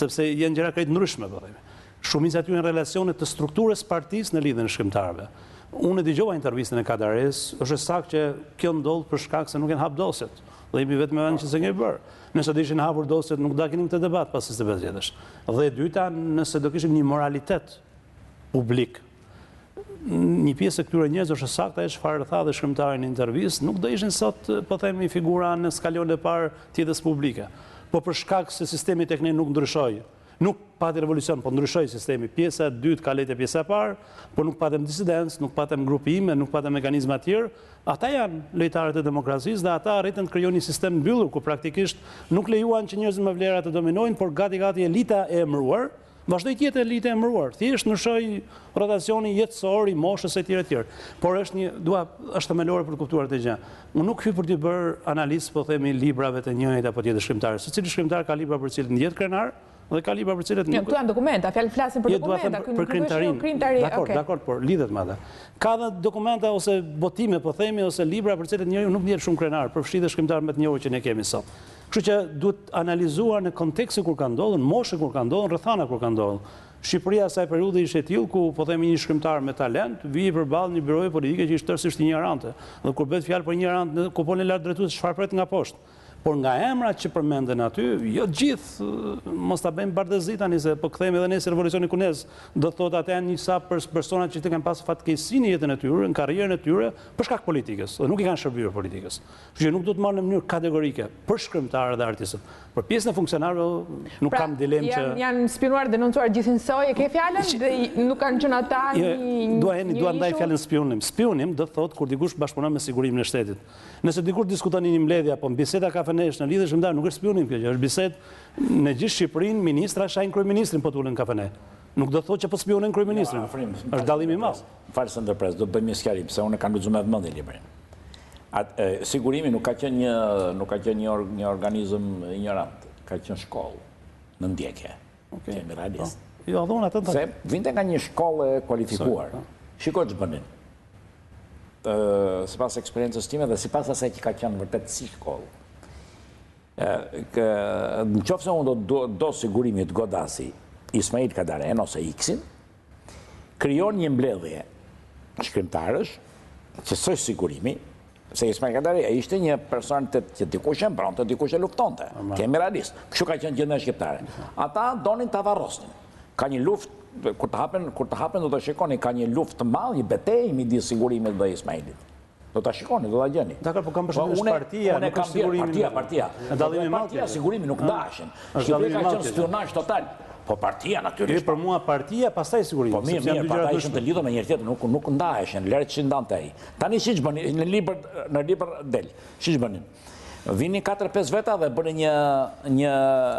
sepse janë gjëra krejt ndryshme, po themi. Shumica e tyre janë relacione të strukturës partisë në Lidhjen e Shkrimtarëve. Unë e dëgjova intervistën e Kadaresë, është e saktë që kjo ndodh për shkak se nuk janë hap dosjet. Dhe jemi vetëm vend që s'e kemi bërë. Nëse do ishin hapur dosjet, nuk do kinim këtë debat pas 25 vjetësh. Dhe e dyta, nëse do kishim një moralitet publik, një pjesë e këtyre njerëzve është e saktë ajo çfarë tha dhe shkrimtari në intervistë, nuk do ishin sot, po themi, figura në skalionin e parë të jetës publike. Po për shkak se sistemi tek ne nuk ndryshoi, Nuk pati revolucion, po ndryshoi sistemi. Pjesa e dytë kaloi te pjesa e parë, por nuk patëm disidencë, nuk patëm grupime, nuk patëm mekanizma të tjerë. Ata janë lojtarët e demokracisë dhe ata arritën të krijojnë një sistem mbyllur ku praktikisht nuk lejuan që njerëzit me vlera të dominojnë, por gati gati elita e emëruar vazhdoi të jetë elitë e emëruar. Thjesht ndryshoi rotacioni jetësor i moshës e tjerë e tjerë. Por është një, dua, është themelore për të kuptuar këtë gjë. Unë nuk hyj për t'i bërë analizë, po themi, librave të njërit apo tjetrit shkrimtar. Secili shkrimtar ka libra për të cilët ndihet krenar dhe ka libra për të cilët nuk. Këtu janë dokumenta, fjalë flasim për dokumenta, ky nuk është një krijimtari. Dakord, dakord, por lidhet me atë. Ka dhe dokumenta ose botime, po themi, ose libra për të cilët njeriu nuk ndihet shumë krenar, përfshi dhe shkrimtarët më të njohur që ne kemi sot. Kështu që duhet analizuar në kontekstin kur ka ndodhur, në moshën kur ka ndodhur, rrethana kur ka ndodhur. Shqipëria asaj periudhe ishte e tillë ku, po themi, një shkrimtar me talent vihej përballë një byroje politike që ishte tërësisht injorante. Dhe kur bëhet fjalë për injorant në kupolën e lartë drejtuese, çfarë pret nga poshtë? Por nga emrat që përmenden aty, jo të gjithë, mos ta bëjmë bardhezi tani se po kthehemi edhe ne si revolucioni kinez, do të thotë ata janë një sa persona që të kanë pasur fatkeqësi në jetën e tyre, në karrierën e tyre, për shkak politikës, dhe nuk i kanë shërbyer politikës. Kështu që nuk duhet marrë në mënyrë kategorike për shkrimtarët dhe artistët. Për pjesën e funksionarëve nuk pra, kam dilemë që janë spiunuar, denoncuar gjithsesi, e ke fjalën dhe nuk kanë qenë ata një dua heni, dua ndaj fjalën spiunim. Spiunim do të thotë kur dikush bashkëpunon me sigurimin e shtetit. Nëse dikush diskuton në një mbledhje apo në biseda kafenesh në lidhje shkrimtarë, nuk është spiunim kjo gjë, është bisedë në gjithë Shqipërinë, ministra shajnë kryeministrin po të ulen në kafene. Nuk do të thotë që po spiunojnë kryeministrin. Është dallim i madh. Fal se ndërpres, do të bëjmë një sqarim, se unë e kam lexuar me vëmendje librin. Sigurimi nuk ka qenë një nuk ka qenë një një organizëm injorant, ka qenë shkollë në ndjekje. Okej. Jemi realist. Po. Jo, dhe unë atë Se vinte nga një shkollë e kualifikuar. Po. Shiko ç'bënin. Ë sipas eksperiencës time dhe sipas asaj që ka qenë vërtet si shkollë. Ë në qoftë se unë do do, do sigurimi të godasi Ismail Kadaren ose X-in, krijon një mbledhje shkrimtarësh, që s'është sigurimi, se Ismail Kadareja ishte një personalitet që dikush e mbronte, dikush e luftonte. Të jemi realist. Kështu ka qenë gjendja shqiptare. Ata donin ta varrosnin. Ka një luftë, kur të hapen, kur të hapen do të shikoni, ka një luftë të madhe, një betejë midis sigurimit dhe Ismailit. Do ta shikoni, do ta gjeni. Dakord, po kam përshtypjen është partia, nuk është sigurimi. Partia, partia. Dallimi i madh. Partia, sigurimi nuk ndaheshin. Shqipëria ka qenë spiunazh total. Po partia natyrisht. Për mua partia, pastaj sigurimi. Po mirë, mirë, po ata ishin të lidhur me njëri tjetrin, nuk nuk ndaheshin, lëre ç'i ndante ai. Tani siç bënin në libër në libër del. Siç bënin. Vinin 4-5 veta dhe bënin një një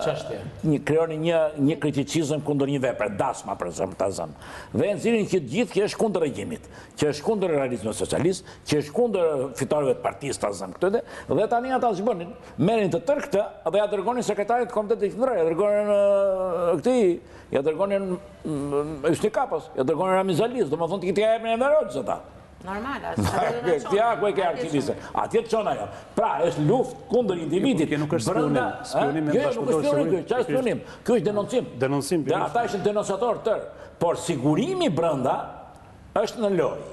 çështje. Një krijonin një një kriticizëm kundër një vepre, dasma për shembull ta zëmë. Dhe e nxirrin që të gjithë që është kundër regjimit, që është kundër realizmit socialist, që është kundër fitoreve të partisë ta zëmë këtë dhe, dhe tani ata ç'bënin, merrin të tërë këtë dhe ja dërgonin sekretarit të komitetit qendror, ja dërgonin këtij, ja dërgonin Hysni Kapos, ja dërgonin Ramiz Alisë, domethënë t'ia jepnin Enver Hoxhës ata. Normal, atë do të na çon. Ja ku e ke arkivistën. Atje të çon ajo. Pra, është luftë kundër individit. Kjo nuk është spiunim. Spiunim me jo, jo, nuk është spiunim, kjo është spiunim. Kjo është denoncim. Denoncim. Dhe ata ishin denonciatorë tërë. Por sigurimi brenda është në lojë.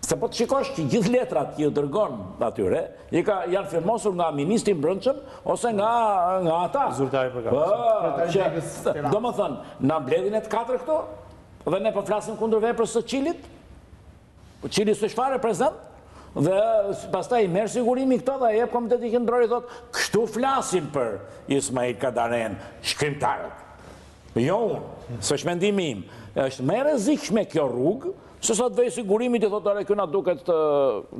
Se po të shikosh që gjithë letrat që ju dërgon atyre, i ka, janë firmosur nga ministri i Brendshëm ose nga, nga ata. Zyrtari përkatës. Po, domethënë, na mbledhin e të katër këto, Dhe ne po flasim kundër veprës së Çilit? Po Çili s'është fare prezent? Dhe pastaj i merr sigurimi këto dhe e jep Komitetit Qendror i thotë, kështu flasim për Ismail Kadaren, shkrimtarët. Jo unë, s'është mendimi im. Është më e rrezikshme kjo rrugë, se sa të vejë sigurimi të thotë, ore, kjo na duket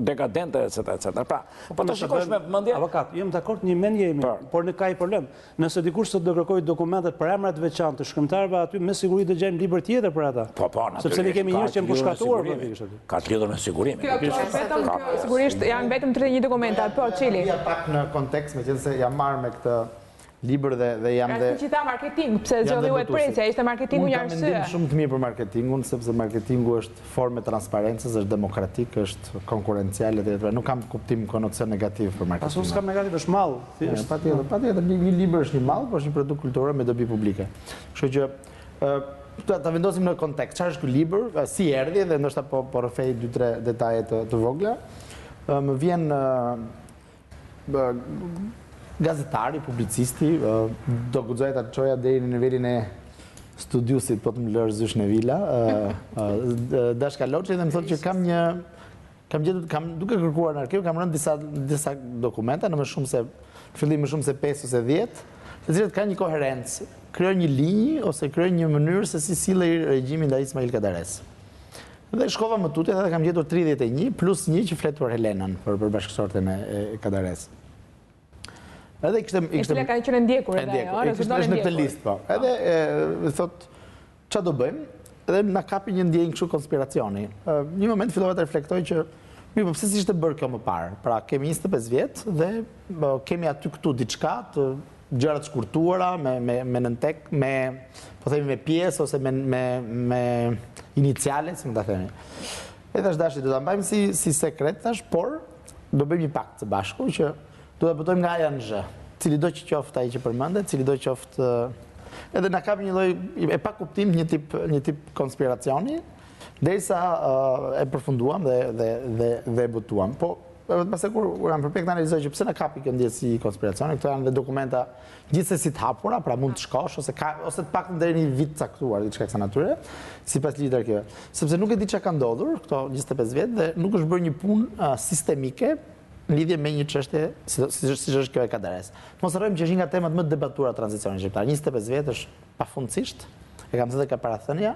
dekadente, etc. etc. Pra, po, po të shikosh me vëmendje... Avokat, jam dakord një mendje jemi, por në ka një problem. Nëse dikush sot do kërkojë dokumentet për emra të veçantë të shkrimtarëve aty, me siguri do gjejmë libër tjetër për ata. Po, po, natyrisht. Sepse ne kemi njerëz që janë pushkatuar praktikisht aty. Ka të lidhur me sigurimin. Kjo është vetëm kjo, sigurisht janë vetëm 31 dokumenta. Po, Çili. Ja pak në kontekst, meqenëse jam marrë me këtë libër dhe dhe jam dhe Rasti që tha marketing, pse zgjodhi Uet Preçja, ishte marketingu një arsye. Unë kam mendim shumë të mirë për marketingun, sepse marketingu është formë e transparencës, është demokratik, është konkurrencial etj. Nuk kam kuptim konotacion negativ për marketingun. As unë s'kam negativ, është mall. Thjesht. Patjetër, patjetër, një libër është një mall, por është një produkt kulturor me dobi publike. Kështu që ë ta vendosim në kontekst, çfarë është ky libër, si erdhi dhe ndoshta po po rrëfej dy tre detaje të të vogla. Më vjen gazetari, publicisti, do guxoja ta çoja deri në nivelin e studiuesit, po të më lërë zysh Nevila, Dash Kaloçi dhe më thotë që kam një Kam gjetur, kam duke kërkuar në arkiv, kam rënë disa disa dokumenta në më shumë se në fillim më shumë se 5 ose 10, të cilët kanë një koherencë, krijojnë një linjë ose krijojnë një mënyrë se si sillej regjimi ndaj Ismail Kadares. Dhe shkova më tutje dhe kam gjetur 31 plus një që flet për Helenën, për për bashkëshorten e, e Kadares. Edhe kishte kishte E cila ka qenë e ndjekur edhe ajo, rezulton e ndjekur. Është në këtë listë po. Edhe e thotë Ça do bëjmë? Dhe na kapi një ndjenjë kështu konspiracioni. Një moment fillova të reflektoj që mirë, po pse s'ishte bërë kjo më parë? Pra kemi 25 vjet dhe kemi aty këtu diçka të gjëra të shkurtuara me me me nëntek, me po themi me pjesë ose me me me iniciale, si mund ta themi. E thashë Dashit, do ta mbajmë si si sekret thash, por do bëjmë një pakt së bashku që do ta botojmë nga A-ja në Zh. Cilido që qoftë ai që përmendet, cilido qoftë edhe na kapi një lloj e pakuptim një tip një tip konspiracioni derisa e përfunduam dhe dhe dhe dhe e botuam. Po edhe pastaj kur kur jam përpjek të analizoj që pse na kapi kjo ndjesi konspiracioni, këto janë dhe dokumenta gjithsesi të hapura, pra mund të shkosh ose ka ose të paktën deri në një vit të caktuar, diçka kësaj natyre, sipas ligjit të arkiveve. Sepse nuk e di çka ka ndodhur këto 25 vjet dhe nuk është bërë një punë sistemike në lidhje me një çështje siç është kjo e Kadares. Mos harrojmë që është një nga temat më të debatuara të tranzicionit shqiptar. 25 vjet është pafundësisht, e kam thënë dhe ka parathënia,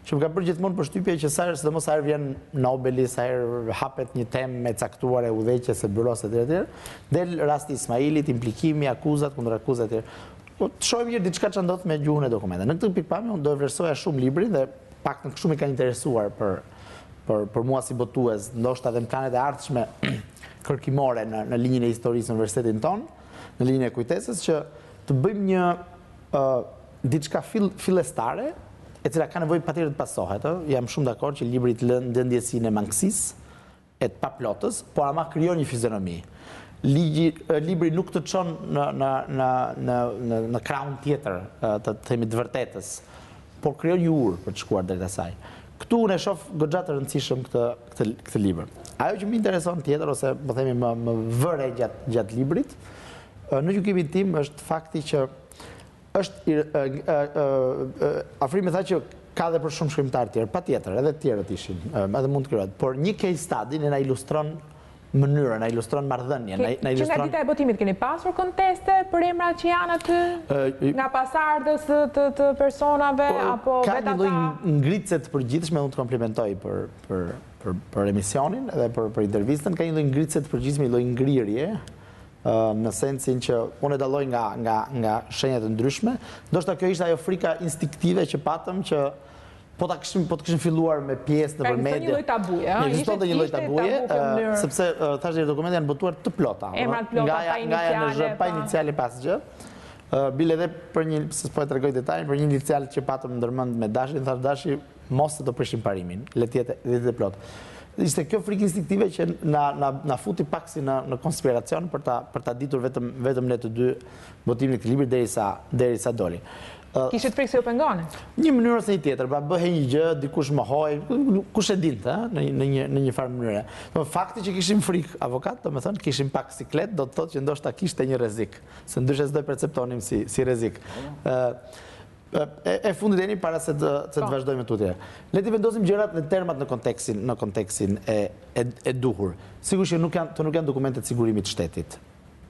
që më ka bërë gjithmonë përshtypje që sa herë, sidomos sa herë vjen Nobeli, sa herë hapet një temë e caktuar e udhëheqjes së byrosë etj etj, del rasti i Ismailit, implikimi, akuzat, kundërakuzat etj. Po të shohim një diçka çfarë ndodh me gjuhën e dokumenteve. Në këtë pikëpamje unë do e vlerësoja shumë librin dhe paktën kështu më ka interesuar për për për mua si botues, ndoshta edhe në planet e ardhshme kërkimore në në linjën e historisë në universitetin tonë, në linjën e kujtesës që të bëjmë një ë diçka fill, fillestare, e cila ka nevojë patjetër të pasohet, ë. Jam shumë dakord që libri të lë ndjesinë e mangësisë, e të paplotës, por ama krijon një fizionomi. Ligji, libri nuk të çon në në në në në në krahun tjetër, të themi të vërtetës, por krijon një urë për të shkuar drejt asaj. Këtu unë e shoh goxha të rëndësishëm këtë këtë këtë libër. Ajo që më intereson tjetër ose po themi më më vë re gjatë gjatë librit, në gjykimin tim është fakti që është Afrimi tha që ka dhe për shumë shkrimtarë tjerë, patjetër, edhe të tjerët ishin, edhe mund të krijohet. Por një case study ne na ilustron mënyrën, na ilustron marrëdhënien, na ilustron... Që nga dita e botimit keni pasur konteste për emrat që janë aty? Nga pasardhës të të personave po, apo vetë ata? Ka një lloj ngritëse të përgjithshme, unë të komplimentoj për për për për emisionin dhe për për intervistën, ka një lloj ngritëse të përgjithshme, një lloj ngrirje në sensin që unë e dalloj nga nga nga shenja të ndryshme. Ndoshta kjo ishte ajo frika instinktive që patëm që po ta kishim po të kishim filluar me pjesë nëpër media. Ekziston një lloj tabuje, ëh. Ekzistonte një lloj tabuje, sepse thashë dokumentet janë botuar të plota, Emra të plota, pa iniciale, pa iniciale, pa asgjë. Bile edhe për një, se s'po e tregoj detajin, për një inicial që patëm ndërmend me Dashin, thashë Dashi, mos se do prishim parimin, le të jetë le të jetë e plotë. Ishte kjo frikë instinktive që na na na futi pak si në në konspiracion për ta për ta ditur vetëm vetëm ne të dy botimin e këtij libri derisa derisa doli. Kishit frikë se ju pengonin? Një mënyrë ose një tjetër, pra bëhej një gjë, dikush mohoi, kush e dinte, ë, në në një në një farë mënyre. Po fakti që kishim frikë avokat, domethënë kishim pak siklet, do të thotë që ndoshta kishte një rrezik, se ndryshe s'do e perceptonim si si rrezik. Ë e, e fundit Eni para se të se të po. vazhdojmë tutje. Le t'i vendosim gjërat dhe termat në kontekstin në kontekstin e e, e duhur. Sigurisht që nuk janë, të nuk janë dokumente të sigurimit të shtetit.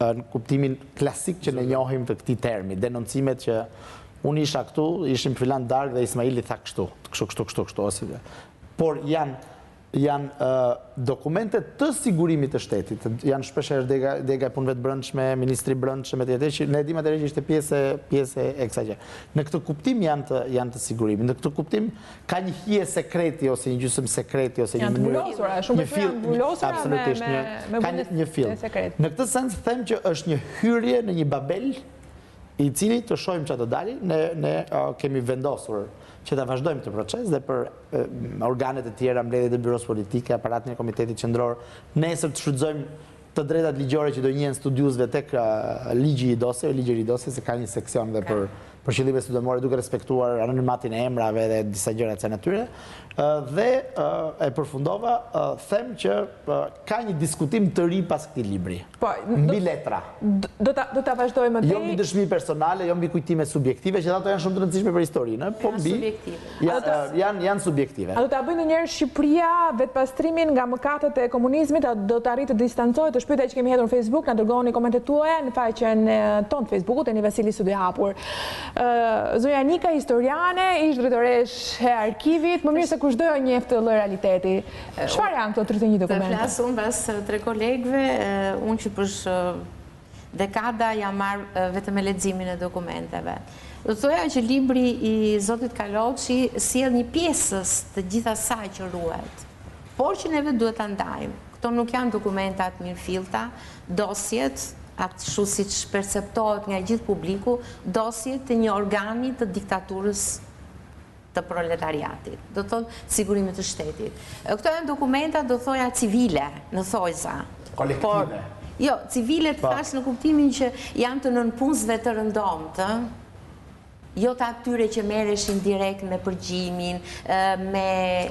në kuptimin klasik që ne njohim të këtij termi, denoncimet që unë isha këtu, ishim filan darkë dhe Ismaili tha kështu, kështu, kështu, kështu, kështu, ose por janë janë dokumente të sigurimit të shtetit, janë shpeshherë dega, dega e punëve të brendshme, ministri i brendshëm etj etj, që ne e dimë atëherë që ishte pjesë pjesë e kësaj gjë. Në këtë kuptim janë të janë të sigurimit. Në këtë kuptim Ka një hije sekreti ose një gjysmë sekreti ose një mënyrë. Janë të vulosura, shumë të janë vulosura absolutisht me me ka një një fill. Në këtë sens them që është një hyrje në një babel i cili të shohim çfarë do dali, ne ne kemi vendosur që ta vazhdojmë këtë proces dhe për organet e tjera, mbledhjet e byrosë politike, aparatin e komitetit qendror, nesër të shfrytëzojmë të drejtat ligjore që do njihen studiuesve tek ligji i dosjeve, ligji i dosjeve se ka një seksion dhe për për qëllime studimore duke respektuar anonimatin e emrave dhe disa gjëra të kësaj natyre. Dhe e përfundova, them që ka një diskutim të ri pas këtij libri. Po, mbi letra. Do ta do ta vazhdojmë më tej. Jo mbi dëshmi personale, jo mbi kujtime subjektive, që ato janë shumë të rëndësishme për historinë, po mbi Janë janë subjektive. A do ta bëjë ndonjëherë Shqipëria vetëpastrimin nga mëkatet e komunizmit, a do të arrijë të distancohet? Është pyetja që kemi hedhur në Facebook, na dërgoni komentet tuaja në faqen tonë të Facebookut, Eni Vasili Studio e Hapur. Zonja Nika, historiane, ish drejtoreshë e arkivit, më mirë se kushdo e njeh këtë lloj realiteti. Çfarë janë këto 31 dokumente? Të flas unë pas tre kolegëve, unë që për dekada jam marrë vetëm me leximin e dokumenteve. Do të thoja që libri i zotit Kaloçi sjell një pjesëz të gjithë asaj që ruhet, por që neve duhet ta ndajmë. Këto nuk janë dokumenta të mirëfillta, dosjet, ashtu siç perceptohet nga gjithë publiku, dosjet të një organi të diktaturës të proletariatit, do të thotë sigurimit të shtetit. Këto janë dokumenta, do thoja, civile, në thojza. Kolektive. Jo, civile të po. thashë në kuptimin që janë të nëpunësve të rëndomtë, jo të atyre që merreshin direkt me përgjimin, me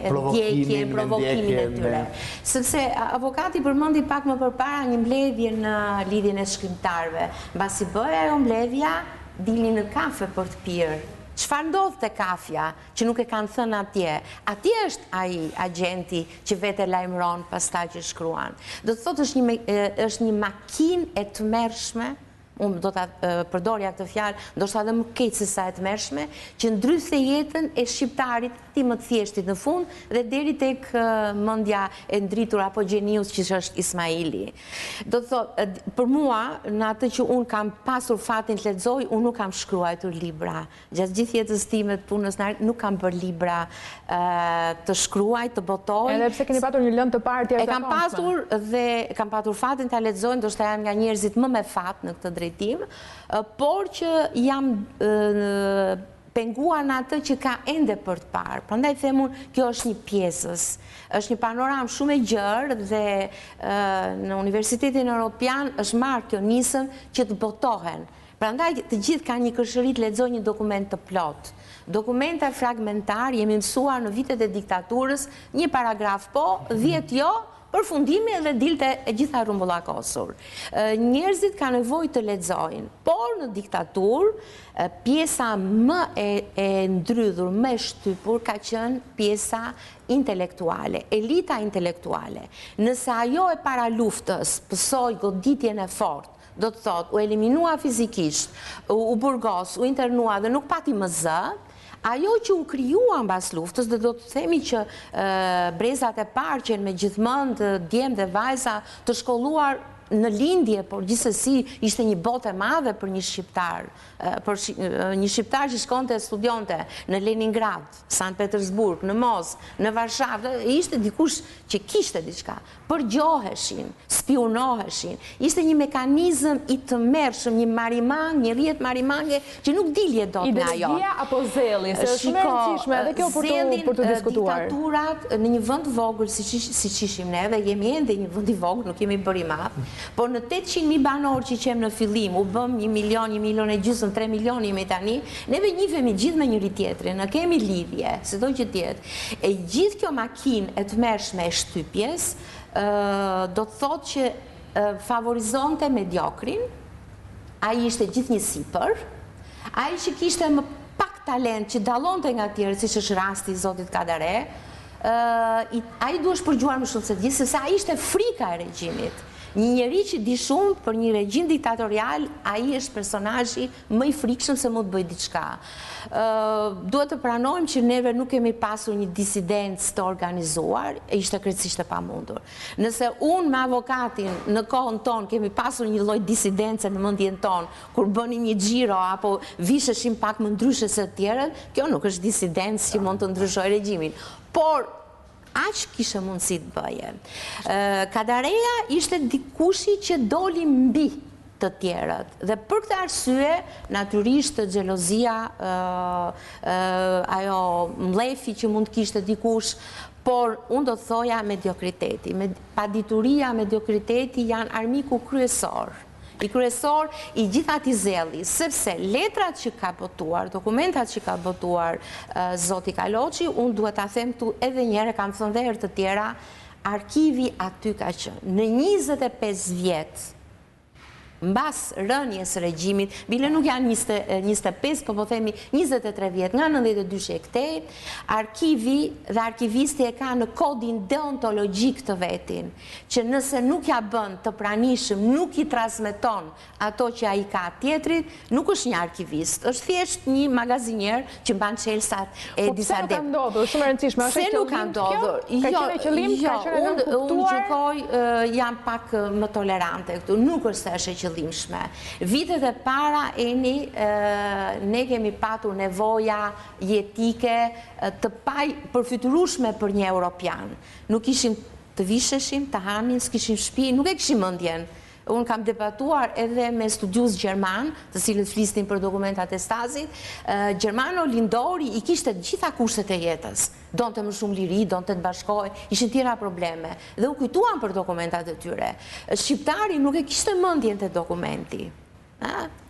ndjekjen, provokimin e tyre. Sepse avokati përmendi pak më përpara një mbledhje në lidhjen e shkrimtarëve. Mbasi bëhej ajo mbledhja, dilnin në kafe për të pirë. Çfarë ndodh te kafja që nuk e kanë thënë atje? Atje është ai agjenti që vetë e lajmëron pastaj që shkruan. Do të thotë është një është një makinë e tmerrshme, unë do ta përdorja këtë fjalë, ndoshta edhe më keq se sa e tmerrshme, që ndrydhte jetën e shqiptarit, atij më të thjeshtit në fund dhe deri tek mendja e ndritur apo gjenius që është Ismaili. Do të thotë, për mua, në atë që unë kam pasur fatin të lexoj, unë nuk kam shkruajtur libra. Gjatë gjithë jetës time të punës në nuk kam bërë libra të shkruaj, të botoj. Edhe pse keni patur një lëndë të parë të jashtëzakonshme. E kam pasur dhe kam patur fatin ta lexoj, ndoshta jam nga njerëzit më me fat në këtë drejtim, por që jam penguar në atë që ka ende për të parë. Prandaj them unë, kjo është një pjesëz. Është një panoramë shumë e gjerë dhe në Universitetin Europian është marrë kjo nismë që të botohen. Prandaj të gjithë kanë një kërshëri të lexojnë një dokument të plotë. Dokumenta fragmentarë jemi mësuar në vitet e diktaturës, një paragraf po, 10 jo, Përfundimi edhe dilte e gjitha rrumbullakosur. Njerëzit kanë nevojë të lexojnë, por në diktaturë pjesa më e e ndrydhur, më e shtypur ka qenë pjesa intelektuale, elita intelektuale. Nëse ajo e paraluftës pësoi goditjen e fortë, do të thotë u eliminua fizikisht, u burgos, u internua dhe nuk pati më zë, ajo që u krijua mbas luftës dhe do të themi që brezat e parë qenë me gjithë mend djem dhe vajza të shkolluar në lindje, por gjithsesi ishte një botë e madhe për një shqiptar, për një shqiptar që shkonte e studionte në Leningrad, Sankt Petersburg, në Moskë, në Varshavë, ishte dikush që kishte diçka. Përgjoheshin, spiunoheshin. Ishte një mekanizëm i tmerrshëm, një marimangë, një rrjet marimange që nuk dilje dot nga ajo. Ideologjia apo zelli, se është shumë e rëndësishme edhe kjo për të për të diskutuar. Diktaturat në një vend të vogël siç siç ishim ne dhe jemi ende një vend i vogël, nuk jemi bërë i madh, por në 800.000 banorë që qemë në fillim, u bëmë 1 milion, 1 milion e gjysmë, 3 milion jemi tani, neve njihemi gjithë me njëri-tjetrin, ne kemi lidhje, sido që të jetë. E gjithë kjo makinë e tmerrshme e shtypjes, do të thotë që favorizonte mediokrin, ai ishte gjithnjë sipër, ai që kishte më pak talent, që dallonte nga të tjerët, siç është rasti i zotit Kadare, ai duhesh përgjuar më shumë se të gjithë, sepse ai ishte frika e regjimit. Një njeri që di shumë për një regjim diktatorial, ai është personazhi më i frikshëm se mund të bëjë diçka. Duhet të pranojmë që neve nuk kemi pasur një disidencë të organizuar, ishte krejtësisht e pamundur. Nëse unë me avokatin në kohën tonë kemi pasur një lloj disidence në mendjen tonë, kur bënim një xhiro apo visheshim pak më ndryshe se të tjerët, kjo nuk është disidencë që mund të ndryshojë regjimin. Por Aq kishe mundësi të bëje. Kadareja ishte dikushi që doli mbi të tjerët. Dhe për këtë arsye, natyrisht xhelozia, ajo mllefi që mund të kishte dikush, por unë do të thoja mediokriteti. Padituria, mediokriteti janë armiku kryesor. I kryesor i gjithë atij zelli, sepse letrat që ka botuar, dokumentat që ka botuar zoti Kaloçi, unë duhet ta them këtu edhe një herë, e kam thënë dhe herë të tjera, arkivi aty ka qenë. Në 25 vjet mbas rënies së regjimit, bile nuk janë 25, po po themi 23 vjet, nga 92-shi e këtej, arkivi dhe arkivisti e ka në kodin deontologjik të vetin. që nëse nuk ia bën të pranishëm, nuk i transmeton ato që ai ka tjetrit, nuk është një arkivist, është thjesht një magazinier që mban çelësat e po disa depove. Po pse nuk ka ndodhur? Shumë e rëndësishme, është e qëllimtë kjo? Ka jo, qenë e qëllimtë, ka jo, qenë e nënkuptuar? Unë gjykoj, jam pak më tolerante këtu, nuk është se është e qëllimshme. Vitet e para, Eni, ne kemi patur nevoja jetike të papërfytyrueshme për një europian. Nuk kishim të visheshim, të hanim, s'kishim shtëpi, nuk e kishim mendjen. Unë kam debatuar edhe me studiues gjermanë, të cilët flisnin për dokumentat e Stazit, gjermano lindori i kishte të gjitha kushtet e jetës. Donte më shumë liri, donte të bashkohej, ishin tjera probleme. Dhe u kujtuan për dokumentat e tyre. Shqiptari nuk e kishte mendjen te dokumenti.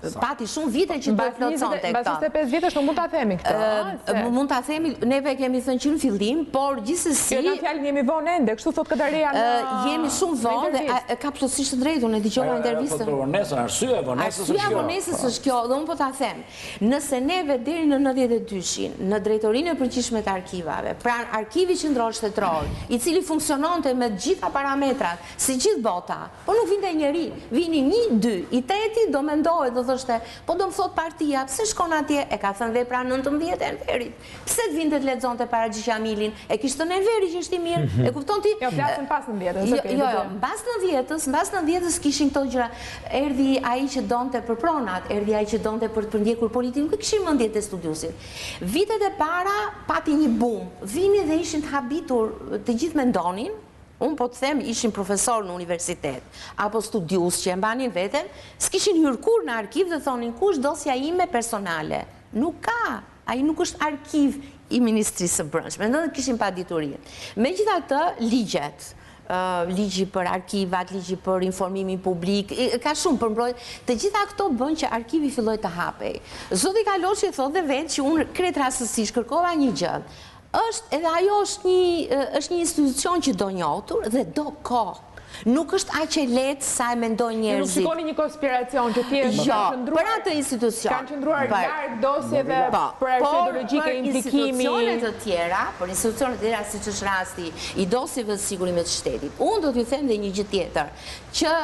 Pati shumë vite që të plotësonte këtë. Mbas 25 vitesh nuk mund ta themi këtë. Mund ta themi, neve e kemi thënë që në fillim, por gjithsesi... Jo, në fjalë jemi vonë ende, kështu thotë Kadareja në... Jemi shumë vonë dhe ka plotësisht të drejtë, unë e dëgjova intervistën. Ajo vonesën, arsyeja e vonesës është kjo. Arsyeja e vonesës është kjo, dhe unë po ta them. Nëse neve deri në 92-shin, në Drejtorinë e Përgjithshme të Arkivave, pranë Arkivit Qendror Shtetëror, i cili funksiononte me të gjitha parametrat, si gjithë bota, Po nuk vinte njeri, vinin një, dy, i treti do mendohej, do thoshte, po do më thotë partia, pse shkon atje, e ka thënë vepra 19 e Enverit, pse të vinte të lexonte Paraxhi Qamilin, e kishte thënë Enveri që është i mirë, e kupton ti? Jo, flasim pas nëntëdhjetës, Jo, okej, jo, jo, mbas nëntëdhjetës, mbas nëntëdhjetës kishin këto gjëra, erdhi ai që donte për pronat, erdhi ai që donte për të përndjekur politikën, nuk e kishin mendjen te studiuesit. Vitet e para pati një bum, vinin dhe ishin të habitur, të gjithë mendonin, Unë po të them ishin profesorë në universitet, apo studiues që e mbanin veten, s'kishin hyrë kurrë në arkiv dhe thonin ku është dosja ime personale. Nuk ka, ai nuk është arkiv i Ministrisë së Brendshme, do të kishin padituri. Megjithatë, ligjet, ligji për arkivat, ligji për informimin publik, ka shumë për mbrojtje, të gjitha këto bënë që arkivi filloi të hapej. Zoti Kaloçi thotë dhe vetë që unë krejt rastësisht kërkova një gjë. Është edhe ajo është një është një institucion që do njohur dhe do kohë. Nuk është aq e lehtë sa e mendojnë njerëzit. Nuk shikoni një konspiracion që thjesht jo, kanë qëndruar për atë institucion. Kanë qëndruar larg dosjeve po, për arsye ideologjike implikimi. Për institucione të tjera, për institucione të tjera siç është rasti i dosjeve të sigurimit të shtetit. Unë do t'ju them dhe një gjë tjetër, që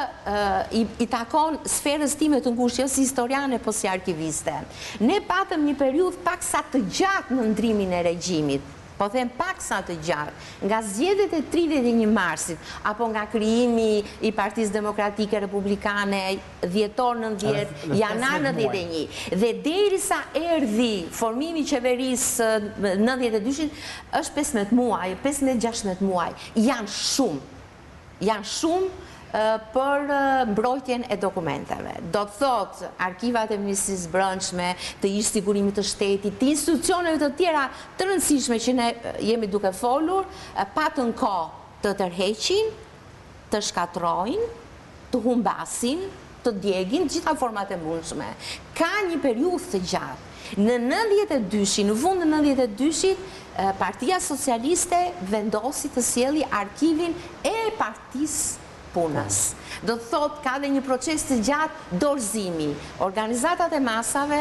i, i takon sferës time të ngushtë, jo si historiane, po si arkiviste. Ne patëm një periudhë paksa të gjatë në ndrimin e regjimit, po them paksa të gjatë, nga zgjedhjet e 31 marsit, apo nga krijimi i Partisë Demokratike Republikane, dhjetor 90, janar 91, dhe derisa erdhi formimi i qeverisë 92-shit, është 15 muaj, 15-16 muaj, janë shumë. Janë shumë për mbrojtjen e dokumenteve. Do të thotë, arkivat e Ministrisë së Brendshme, të ish sigurimit të shtetit, të institucioneve të tjera të rëndësishme që ne jemi duke folur, patën kohë të tërheqin, të shkatërrojnë, të humbasin, të djegin, të gjitha format e mundshme. Ka një periudhë të gjatë. Në 92-shin, në fund të 92-shit, Partia Socialiste vendosi të sjelli arkivin e Partisë Punës. Do të thotë ka dhe një proces të gjatë dorëzimi. Organizatat e masave,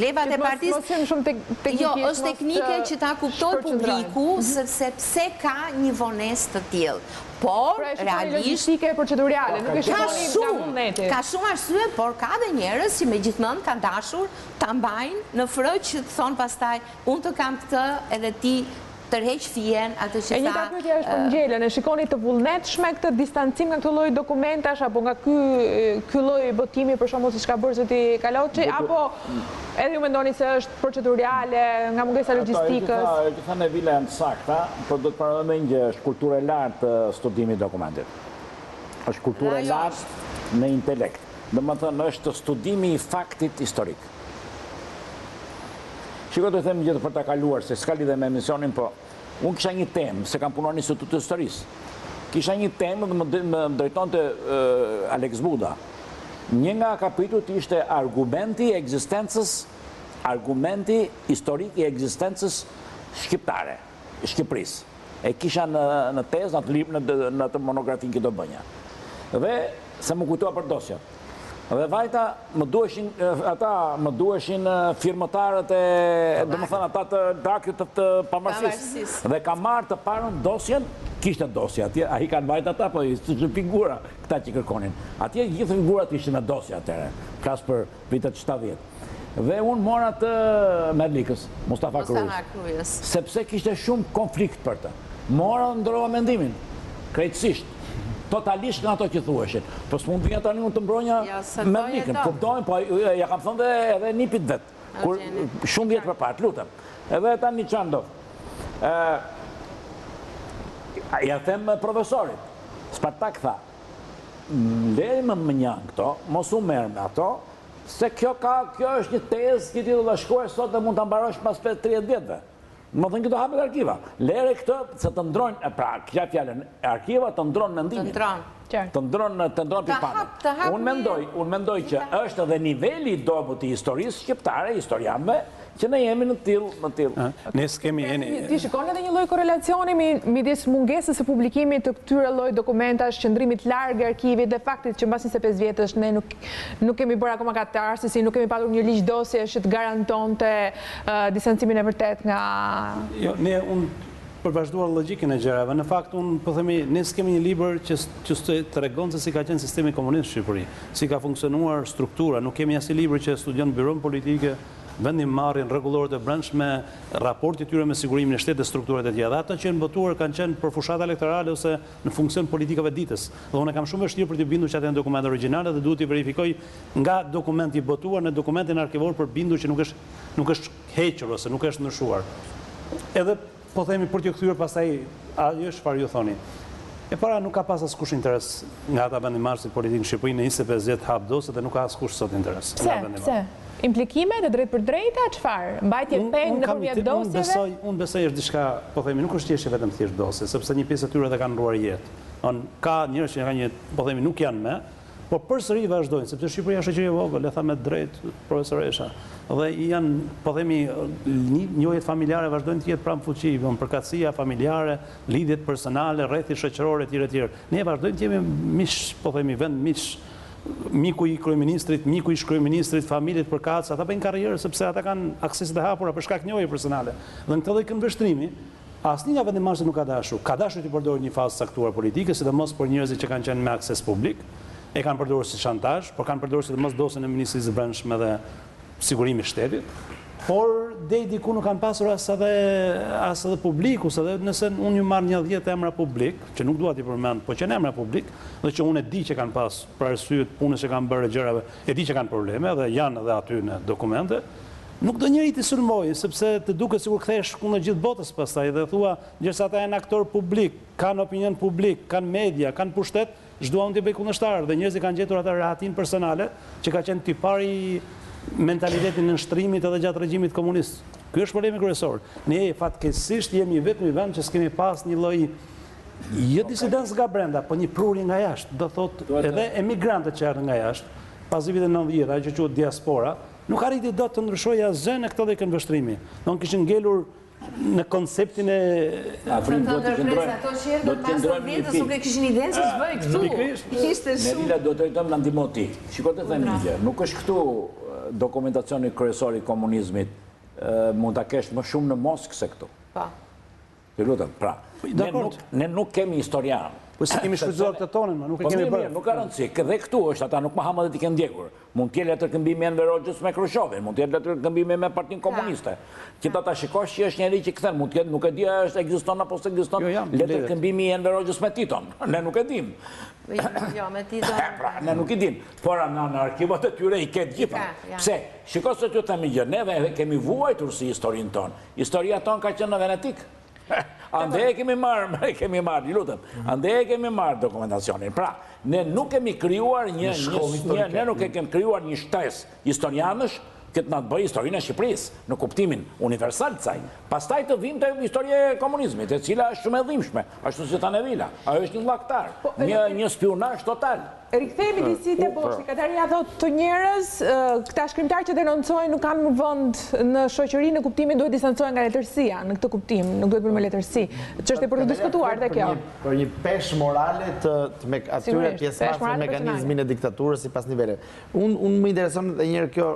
levat e partisë... Mos hyjmë shumë teknikisht, Jo, është teknike që ta kuptojë publiku, mhm. sepse pse ka një vonesë të tillë. Por, pra, realisht... logjistike e procedurale, nuk e shikoni nga vullneti. Ka shumë arsye, por ka dhe njerëz që me gjithmonë kanë dashur ta mbajnë në frë që të thonë pastaj, unë të kam këtë edhe ti tërheq fijen atë që tha... E njëjta pyetje është për Ngjelën, e shikoni të vullnetshme këtë distancim nga këto lloj dokumentash apo nga ky ky lloj botimi për shembull siç ka bërë zoti Kaloçi apo edhe ju mendoni se është procedurale nga mungesa e logjistikës? Ato që tha Nevila janë të sakta, por do të paralajmëroj një gjë, është kulturë e lartë studimi i dokumentit. Është kulturë e lartë në intelekt. Domethënë është studimi i faktit historik. Shiko të them një gjë për ta kaluar, se s'ka lidhje me emisionin, po unë kisha një temë, se kam punuar në Institut të Historisë. Kisha një temë dhe më, më drejtonte Aleks Buda. Një nga kapitujt ishte argumenti i ekzistencës, argumenti historik i ekzistencës shqiptare, Shqipërisë. E kisha në në tezë, në atë libër, në, në atë monografinë që do bënja. Dhe se m'u kujtua për dosjet. Dhe vajta, më duheshin, ata, më duheshin firmëtarët e, domethënë, ata të, të aktit të, të pavarësisë. Dhe kam marrë të parën dosjen, kishte dosje atje, a i kanë vajt ata, po ishin figura këta që kërkonin. Atje gjithë figurat ishin me dosje atëherë, flas për vitet 70. Dhe unë mora të Merlikës, Mustafa Krujës, sepse kishte shumë konflikt për të. Mora dhe ndërrova mendimin, krejtësisht, totalisht nga ato që thuheshin. Po s'mund të vija tani unë të mbronja jo, Merlikën, kuptojmë, po ja kam thënë dhe edhe nipit vet, kur shumë vjet përpara, të lutem. Edhe tani ça ndodh. Ja them profesorit, Spartak tha, leri më mënjanë këto, mos u merr me ato, Se kjo ka, kjo është një tezë që ti do ta shkruash sot dhe mund ta mbarosh pas 30 vjetëve. Domethënë që do hapet arkiva. Lere këtë se të ndron, e pra, kjo fjalën, arkiva të ndron mendimin. Të ndron. Të ndron, të ndron pikëpamjen. Unë mendoj, unë mendoj që është edhe niveli i dobët i historisë shqiptare, historianëve, që ne jemi në tillë, në tillë. Ne s'kemi jeni... Ti shikon edhe një lloj korrelacioni midis mungesës së publikimit të këtyre lloj dokumentash, qëndrimit larg arkivit dhe faktit që mbas 25 vjetësh ne nuk nuk kemi bërë akoma katarsisin, nuk kemi patur një ligj dosjesh që të garantonte distancimin e vërtetë nga... Jo, ne unë për vazhduar logjikën e gjërave, në fakt unë po themi, ne s'kemi një libër që që tregon se si ka qenë sistemi komunist në Shqipëri, si ka funksionuar struktura, nuk kemi asnjë libër që studion byronë politike, vendimmarrjen, rregulloret e brendshme, raporti i tyre me sigurimin e shtetit dhe strukturat e tjera. Dhe ato që janë botuar kanë qenë për fushata elektorale ose në funksion politikave ditës. Dhe unë e kam shumë vështirë për t'i bindur që ato janë dokumente origjinale dhe duhet t'i verifikoj nga dokumenti i botuar në dokumentin arkivor për bindur që nuk është nuk është hequr ose nuk është ndryshuar. Edhe po themi për t'ju kthyer pastaj ajo çfarë ju thoni. E para nuk ka pas askush interes nga ata vendimmarrësit politikë në Shqipëri në 25 vjet hap dosjet dhe nuk ka askush sot interes. Pse? Pse? Implikime të drejtpërdrejta çfarë? Mbajtje peng nëpërmjet dosjeve? Unë besoj, unë besoj është diçka, po themi, nuk është thjesht vetëm thjesht dosje, sepse një pjesë e tyre edhe kanë ndërruar jetë. On ka njerëz që kanë një, po themi, nuk janë me. Por përsëri vazhdojnë, sepse Shqipëria është shoqëri e vogël, e tha me të drejtë profesoresha. Dhe janë, po themi, njohjet familjare vazhdojnë të jetë prapë në fuqi, domethënë përkatësia familjare, lidhjet personale, rrethi shoqëror etj etj. Ne vazhdojmë të jemi miq, po themi, vend miq, miku i kryeministrit, miku i ish-kryeministrit, familjet përkatëse, ata bëjnë karrierë sepse ata kanë akseset e hapura për shkak njohje personale. Dhe në këtë lloj këndvështrimi, asnjë nga vendimmarrësit nuk ka dashur. Ka dashur t'i përdorë një fazë të caktuar politike, sidomos për njerëzit që kanë qenë me akses publik, e kanë përdorur si shantazh, por kanë përdorur sidomos dosjen e Ministrisë së Brendshme dhe Sigurimit të Shtetit, por deri diku nuk kanë pasur as edhe as edhe publiku, se edhe nëse unë ju marr një 10 emra publik, që nuk dua t'i përmend, po që janë emra publik, dhe që unë e di që kanë pas për arsye të punës që kanë bërë gjërave, e di që kanë probleme dhe janë edhe aty në dokumente, nuk do njeri t'i sulmojë, sepse të duket sikur kthehesh kundër gjithë botës pastaj dhe thua, gjersa ata janë aktorë publik, kanë opinion publik, kanë media, kanë pushtet, Ç'dua unë t'i bëj kundërshtar dhe njerëzit kanë gjetur atë rehatinë personale që ka qenë tipari i mentalitetit nënshtrimit edhe gjatë regjimit komunist. Ky është problemi kryesor. Ne fatkeqësisht jemi i vetmi vend që s'kemi pas një lloj jo disidencë nga brenda, po një prurje nga jashtë. Do thotë edhe emigrantët që erdhën nga jashtë, pas viteve 90, ajo që quhet diaspora, nuk arriti dot të ndryshojë asgjë në këtë lloj këndvështrimi. Do kishin ngelur në konceptin e Afrim do të qëndrojmë. Ato që erdhën pas nëntëdhjetës nuk e kishin idenë se ç'bëhej këtu. Ishte shumë. Nevila do të drejtojmë na ndihmo ti. Shiko të them një gjë, nuk është këtu dokumentacioni kryesor i komunizmit, mund ta kesh më shumë në Moskë se këtu. Po. Të lutem, pra, ne nuk kemi historian. Po s'e kemi shfrytëzuar këtë tonin, nuk e po kemi bërë. Nuk ka rëndësi, dhe këtu është, ata nuk më hamët dhe t'i kenë ndjekur. Mund të jetë letërkëmbimi i Enver Hoxhës me Khrushchevin, mund të jetë letërkëmbimi me Partinë Komuniste. Që ta ta shikosh që është njeri që kthen, mund të jetë, nuk e di a është ekziston apo s'ekziston jo, letërkëmbimi i Enver Hoxhës me Titon. Ne nuk e dim. Jo, jo, me Titon. Pra, ne nuk i dim. Por në në arkivat e tyre i ke të gjitha. Pse? Shiko se t'ju them një gjë, neve kemi vuajtur si historinë tonë. Historia tonë ka qenë në Venetik. Andej e kemi marrë, e kemi marrë, ju lutem, andej e kemi marrë dokumentacionin. Pra, ne nuk kemi krijuar një, një, ne nuk e kemi krijuar një shtresë historianësh që të na të bëjë historinë e Shqipërisë, në kuptimin universal të saj. Pastaj të vim te historia e komunizmit, e cila është shumë e dhimbshme, ashtu si tha Nevila, ajo është një llaktar, po, një, një spiunazh total. Rikthehemi disi te boshti. Kadareja thotë këta njerëz, këta shkrimtarë që denoncojnë nuk kanë më vend në shoqëri në kuptimin duhet distancohen nga letërsia, në këtë kuptim, nuk duhet bërë më letërsi. Çështje për të diskutuar dhe kjo. Për një peshë morale të të atyre pjesëmarrësve në mekanizmin e diktaturës sipas niveleve. Unë unë më intereson edhe një herë kjo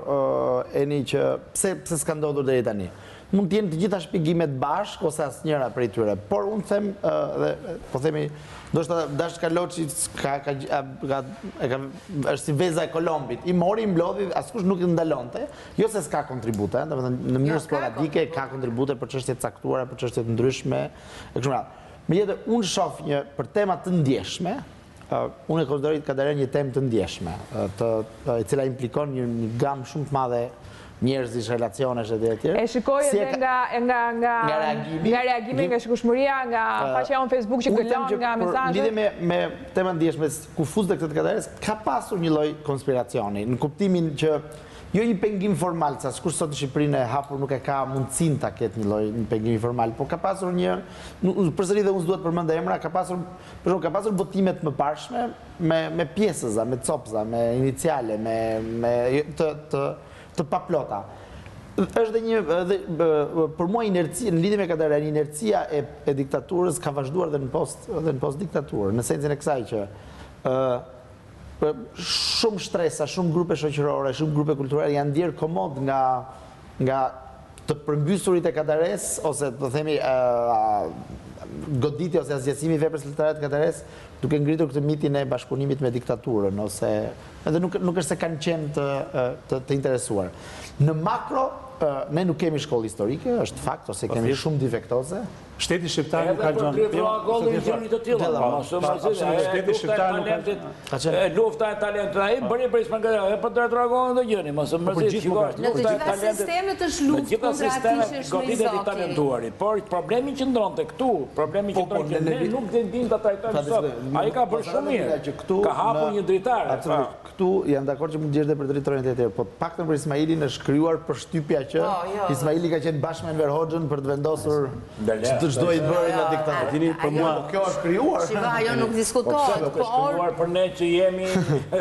Eni që pse pse s'ka ndodhur deri tani. Mund të jenë të gjitha shpjegimet bashkë ose asnjëra prej tyre, por unë them dhe po themi, ndoshta Dash Kaloçi ka ka ka e ka është si veza e Kolombit, i mori, i mblodhi, askush nuk i ndalonte, jo se s'ka kontribute, domethënë në mënyrë jo, sporadike ka kontribute për çështje të caktuara, për çështje të ndryshme e kështu me radhë. Megjithatë, unë shoh një për tema të ndjeshme, Unë e konsideroj Kadarenë një temë të ndjeshme, të, e cila implikon një, një gamë shumë të madhe njerëzish, relacionesh etj etj. E shikoj edhe nga nga nga nga reagimi, nga reagimi, nga shikueshmëria, nga faqja jonë Facebook që gëlon nga mesazhet. Në lidhje me me temën ndjeshme, ku fus dhe këtë të Kadaresë, ka pasur një lloj konspiracioni, në kuptimin që jo një pengim formal, se askush sot në Shqipërinë e hapur nuk e ka mundësinë ta ketë një lloj një pengimi formal, por ka pasur një, përsëri dhe unë s'dua të përmend emra, ka pasur Për shembull, ka pasur botime të mëparshme me me pjesëza, me copëza, me iniciale, me me të të të paplota. Është dhe një dhe për mua inerci në lidhje me Kadarenë, inercia e e diktaturës ka vazhduar dhe në post dhe në post diktaturë, në sensin e kësaj që ë shumë shtresa, shumë grupe shoqërore, shumë grupe kulturore janë ndjerë komod nga nga të përmbysurit e Kadaresë ose të themi goditja ose asgjësimi i veprës letrare të Kadaresë, duke ngritur këtë mitin e bashkëpunimit me diktaturën ose edhe nuk nuk është se kanë qenë të të, të interesuar. Në makro ne nuk kemi shkollë historike, është fakt ose kemi shumë defektoze. Shteti shqiptar nuk ka gjënë. Edhe për Dritëro Agollin gjëni të tilla. Po, mos u mërzitni. Shteti shqiptar nuk ka Ka qenë lufta e talentit. Ai bëri për Ismail Kadare, edhe për Dritëro Agollin do gjëni, mos u po mërzitni. Shiko, është lufta e talentit. Në të gjitha sistemet është luftë kundra atij që është më i zoti. Goditet i talentuari, por problemi qëndronte këtu, problemi po, po, qëndron që ne nuk e dimë ta trajtojmë sot. Ai ka bërë shumë mirë. Ka hapur një dritare. Absolutisht. Këtu jam dakord që mund të gjesh dhe për Dritëroin e të tjerë, po të paktën për Ismailin është krijuar përshtypja që po, jo. Ismaili ka qenë bashkë me Enver Hoxhën për të vendosur. Çdo i bërë nga diktatura. Dini, për mua po kjo është krijuar. Shiko, ajo nuk diskutohet, po por është krijuar për ne që jemi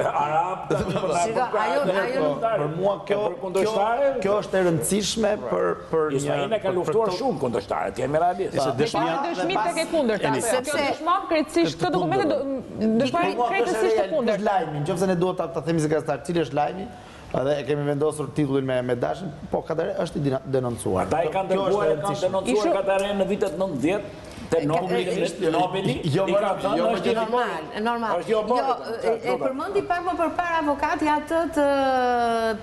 arabë, Shiko, ajo ajo nuk për mua kjo kjo kjo është e rëndësishme për për një Ismailin e ka luftuar shumë kundërshtarët, jemi realistë. Se dëshmia dëshmi tek e kundërta. Sepse dëshmon krejtësisht këto dokumente dëshmojnë krejtësisht të kundërtën. Është lajmi, nëse ne duhet ta themi si gazetar, cili është lajmi? Edhe e kemi vendosur titullin me me Dashin, po Kadare është i denoncuar. Ata i kanë dërguar e kanë denoncuar Kadaren në vitet 90 te Nobeli, Nobeli, jo, i kanë thënë jo, është normal, normal. Është jo, jo, e përmendi pak më përpara avokati atë të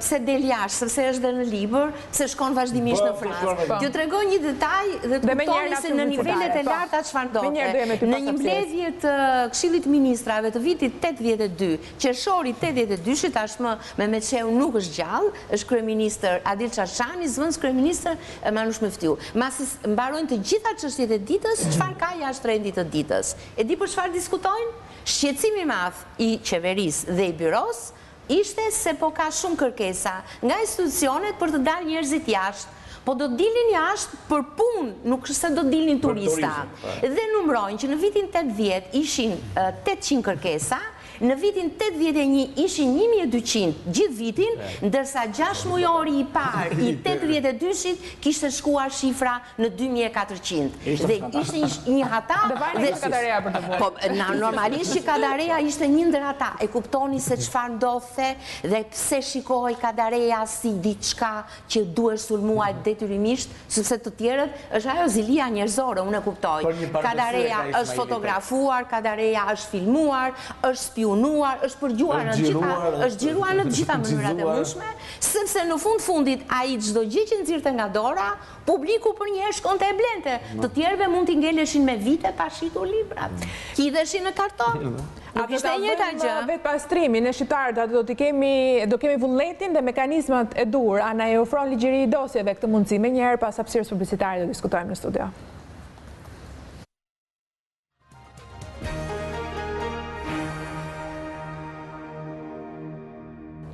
pse del jashtë, sepse është dhe në libër, pse shkon vazhdimisht në Francë. T'ju tregoj një detaj dhe të kuptoni se në nivelet e po. larta çfarë ndodhte. Në një mbledhje të Këshillit të Ministrave të vitit 82, Qershori 82-shit tashmë Mehmet Shehu nuk është gjallë, është kryeministër Adil Çarçani, zëvendëskryeministër Manush Myftiu. Masi mbarojnë të gjitha çështjet e ditës, çfarë ka jashtë rendit të ditës? E di për çfarë diskutojnë? Shqetësimi i madh i qeverisë dhe i byrosë ishte se po ka shumë kërkesa nga institucionet për të dalë njerëzit jashtë. Po do të dilnin jashtë për punë, nuk është se do të dilnin turista. Po. Dhe numërojnë që në vitin 80 ishin 800 kërkesa, Në vitin 81 ishin 1200 gjithë vitin, ndërsa gjashtëmujori i parë i 82-shit kishte shkuar shifra në 2400. Dhe ishte një hata dhe Kadareja për të bërë. Po, normalisht që Kadareja ishte një ndër ata. E kuptoni se çfarë ndodhte dhe pse shikohej Kadareja si diçka që duhet sulmuar detyrimisht, sepse të tjerët është ajo zilia njerëzore, unë e kuptoj. Kadareja është fotografuar, Kadareja është filmuar, është spiunuar, është përgjuar në të gjitha, është xhiruar në të gjitha mënyrat e mundshme, sepse në fund fundit ai çdo gjë që nxirrte nga dora, publiku përnjëherë shkonte e blente. Të tjerëve mund t'i ngeleshin me vite pa shitur librat. Hidheshin në karton. Nuk ishte e njëjta gjë. Vetëpastrimin, ne shqiptarët a do t'i kemi, do kemi vullnetin dhe mekanizmat e duhur, a na e ofron ligji i ri i dosjeve këtë mundësi, menjëherë pas hapësirës publicitare do diskutojmë në studio.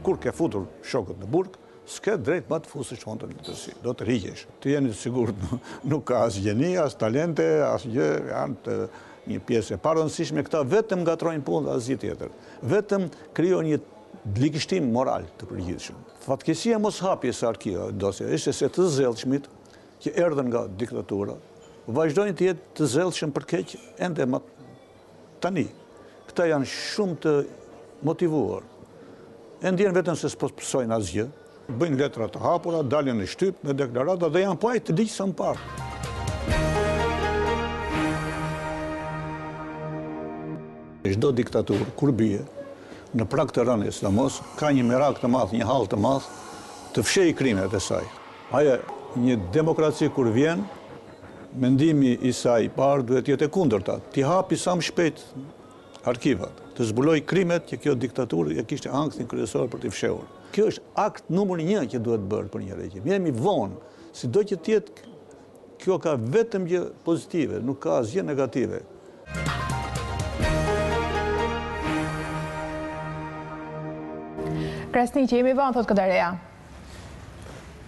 Kur ke futur shokët në burg, s'ke drejt më të fusësh në letërsi, do të tërhiqesh. Të jeni të sigurt, nuk ka as gjeni, as talente, as gjë, janë të një pjesë e parëndësishme, këta vetëm ngatërrojnë punë dhe asgjë tjetër. Vetëm krijojnë një ligështim moral të përgjithshëm. Fatkeqësia e moshapjes së arkivave, dosjeve, ishte se të zellshmit që erdhën nga diktatura, vazhdojnë të jetë të zellshëm për keq ende më tani. Këta janë shumë të motivuar. E ndjejnë veten se s'po pësojnë asgjë, bëjnë letra të hapura, dalin në shtyp me deklarata dhe janë po aq të ligj sa më parë. Çdo diktaturë, kur bie, në prag të rënies, sidomos, ka një merak të madh, një hall të madh, të fshehë krimet e saj. Ajo, një demokraci kur vjen, mendimi i saj i parë duhet të jetë e kundërta, t'i hapi sa më shpejt arkivat, të zbulojë krimet që kjo diktaturë e kishte ankthin kryesor për t'i fshehur. Kjo është akt numër një që duhet bërë për një regjim. Jemi vonë, sido që të jetë, kjo ka vetëm gjë pozitive, nuk ka asgjë negative. Krasniqi, jemi vonë, thotë Kadareja.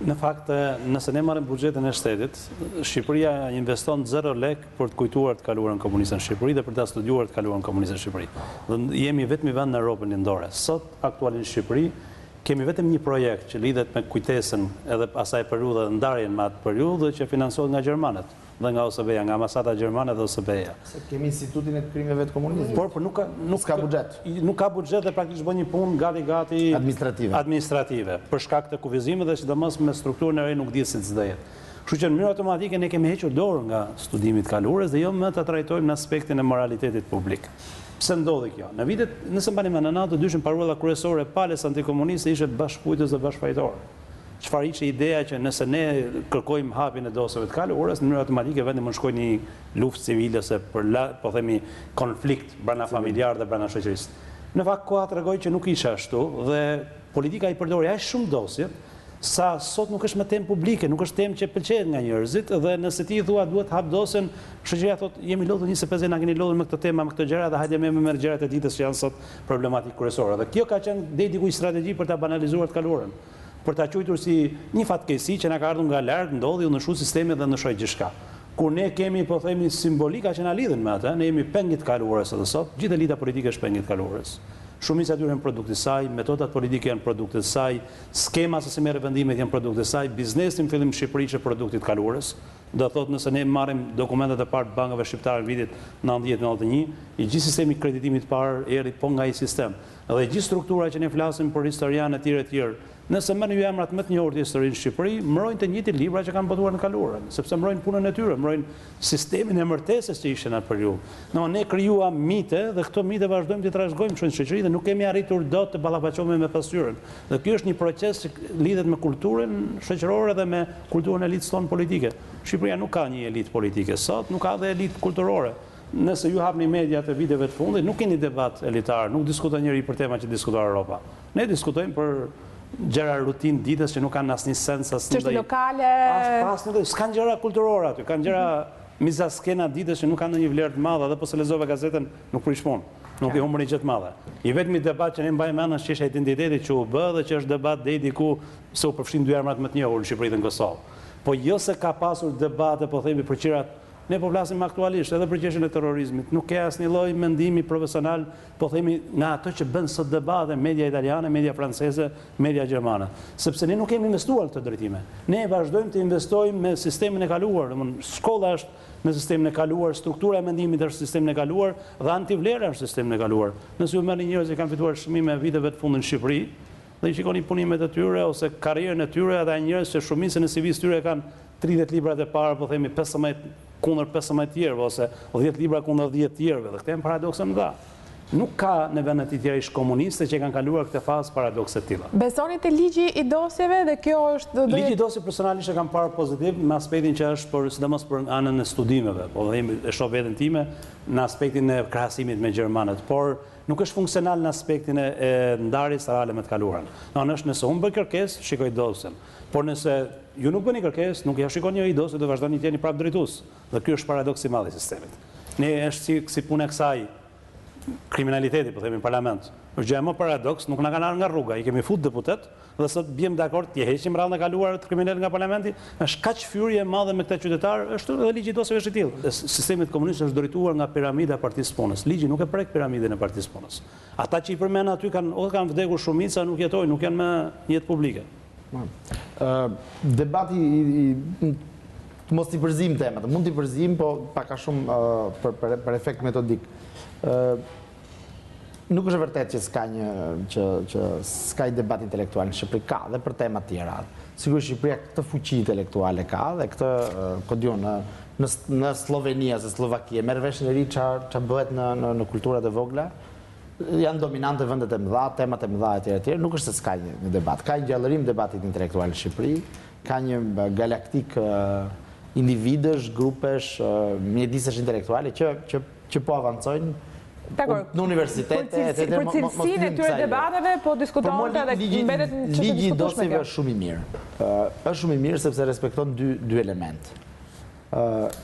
Në fakt, nëse ne marrim buxhetin e shtetit, Shqipëria investon 0 lek për të kujtuar të kaluarën komuniste në Shqipëri dhe për ta studiuar të kaluarën komuniste në Shqipëri. Dhe jemi i vetmi vend në Europën Lindore. Sot, aktualisht në Shqipëri, kemi vetëm një projekt që lidhet me kujtesën edhe asaj periudhe dhe ndarjen me atë periudhë dhe që financohet nga gjermanët. Dhe nga OSBE-ja, nga ambasada gjermane dhe OSBE-ja. Se kemi Institutin e Krimeve të Komunizmit. Por, por nuk ka nuk ka buxhet. Nuk ka buxhet dhe praktikisht bën një punë gati gati administrative. Administrative, për shkak të kufizimeve dhe sidomos me strukturën e re nuk dihet si do jetë. Kështu që në mënyrë automatike ne kemi hequr dorë nga studimi i të kaluarës dhe jo më ta trajtojmë në aspektin e moralitetit publik. Pse ndodhi kjo? Në vitet, nëse mbani mend, në 92-shin parulla kryesore e palës antikomuniste ishte bashkëkujtës dhe bashkëfajtor. Çfarë ishte ideja që nëse ne kërkojmë hapjen e dosjeve të kaluarës, në mënyrë automatike vendi mund të shkojë në një luftë civile ose për la, po themi konflikt brenda familjar dhe brenda shoqërisë. Në fakt koha tregoi që nuk ishte ashtu dhe politika i përdori aq shumë dosjet sa sot nuk është më temë publike, nuk është temë që pëlqehet nga njerëzit dhe nëse ti i thua duhet hap dosjen, shoqëria thotë jemi lodhur 25 vjet na keni lodhur me këto tema, me këto gjëra dhe hajde më merr gjërat e ditës që janë sot problematikë kryesore. Dhe kjo ka qenë deri diku një strategji për ta banalizuar të kaluarën. për ta quajtur si një fatkeqësi që na ka ardhur nga larg, ndodhi, u ndryshua sistemi dhe ndryshoi gjithçka. Kur ne kemi, po themi, simbolika që na lidhin me atë, ne jemi peng i të kaluarës edhe sot, gjithë elita politike është peng i të kaluarës. Shumica e tyre janë produkt i saj, metodat politike janë produkt i saj, skema se si merren vendimet janë produkt i saj, biznesi në fillim në Shqipëri ishte produkt i të kaluarës. Do të thotë nëse ne marrim dokumentet e parë të bankave shqiptare në vitit 90, 91, i gjithë sistemi i kreditimit të parë erdhi po nga ai sistem. Dhe gjithë struktura që ne flasim për historianë etj etj, nëse merrni ju emrat më të njohur të historisë në Shqipëri, mbrojnë të njëjtit libra që kanë botuar në të kaluarën, sepse mbrojnë punën e tyre, mbrojnë sistemin e emërtesës që ishte në atë periudhë. No, ne krijuam mite dhe këto mite vazhdojmë t'i trashëgojmë kështu në shoqëri dhe nuk kemi arritur dot të ballafaqohemi me pasqyrën. Dhe ky është një proces që lidhet me kulturën shoqërore dhe me kulturën e elitës tonë politike. Shqipëria nuk ka një elitë politike sot, nuk ka dhe elitë kulturore. Nëse ju hapni mediat e viteve të fundit, nuk keni debat elitar, nuk diskuton njeri për tema që diskuton Europa. Ne diskutojmë për gjëra rutinë ditës që nuk kanë asnjë sens, asnjë Çështje lokale. As asnjë lloj, s'kanë gjëra kulturore aty, kanë gjëra mizaskena ditës që nuk kanë ndonjë vlerë të madhe, edhe po s'e lexove gazetën, nuk prish punë. Nuk i humbën një gjë të madhe. I vetmi debat që ne mbajmë mend është çështja e identitetit që u bë dhe që është debat deri diku se u përfshin dy emrat më të njohur në Shqipëri dhe në Kosovë. Po jo se ka pasur debate, po themi për gjërat Ne po flasim aktualisht edhe për çështjen e terrorizmit, nuk ke asnjë lloj mendimi profesional, po themi nga ato që bën sot debate media italiane, media franceze, media gjermane, sepse ne nuk kemi investuar në këto drejtime. Ne vazhdojmë të investojmë me sistemin e kaluar, domethënë shkolla është në sistemin e kaluar, struktura e mendimit është në sistemin e kaluar dhe antivlera është në sistemin e kaluar. Nëse ju merrni njerëz që kanë fituar çmime viteve të fundit në Shqipëri dhe i shikoni punimet e tyre ose karrierën e tyre, ata janë njerëz që shumicën e CV-së tyre e kanë 30 librat e parë, po themi 15 kundër 15 tjerëve ose 10 libra kundër 10 tjerëve, dhe këto janë paradokse të mëdha. Nuk ka në vendet e tjera ish komuniste që e kanë kaluar këtë fazë paradokse të tilla. Besoni te ligji i dosjeve dhe kjo është do Ligji i dosjeve personalisht e kam parë pozitiv në aspektin që është për sidomos për anën e studimeve, po themi e shoh veten time në aspektin e krahasimit me gjermanët, por nuk është funksional në aspektin e, e ndarjes reale me të kaluarën. Domethënë është nëse unë bëj kërkesë, shikoj dosjen. Por nëse ju nuk bëni kërkesë, nuk ja shikon njeri dosjen, do vazhdoni të jeni prapë drejtues. Dhe ky është paradoksi i madh i sistemit. Ne është si si puna e kësaj kriminaliteti, po themi në parlament. Është gjëja më paradoks, nuk na kanë ardhur nga rruga, i kemi fut deputet dhe sot biem dakord t'i heqim radhën e kaluar të kriminelët nga parlamenti. Është kaq fyerje e madhe me këta qytetarë, është edhe ligji i dosjeve është i tillë. Sistemi komunist është drejtuar nga piramida e Partisë së Punës. Ligji nuk e prek piramidën e Partisë së Punës. Ata që i përmend aty kanë ose kanë vdekur shumica, nuk jetojnë, nuk janë më në jetë publike. Debati i të mos t'i përzim temat, mund t'i përzim, po pak a shumë për, për, për efekt metodik. Nuk është e vërtetë që s'ka një që që s'ka një debat intelektual në Shqipëri, ka dhe për tema të tjera. Sigurisht Shqipëria këtë fuqi intelektuale ka dhe këtë ku di unë në në Slloveni ose Sllovaki, e merr vesh njeri ça ça bëhet në në në kulturat e vogla, janë dominante vendet e mëdha, temat e mëdha etj etj, nuk është se s'ka një, një debat. Ka një gjallërim debatit intelektual në Shqipëri, ka një galaktikë individësh, grupesh, mjedisesh intelektuale që që që po avancojnë në universitete, etj. Për cilësinë e këtyre debateve po diskutonte dhe mbetet një çështje e diskutueshme. Ligji i dosjeve është shumë i mirë. Është shumë i mirë sepse respekton dy dy elementë.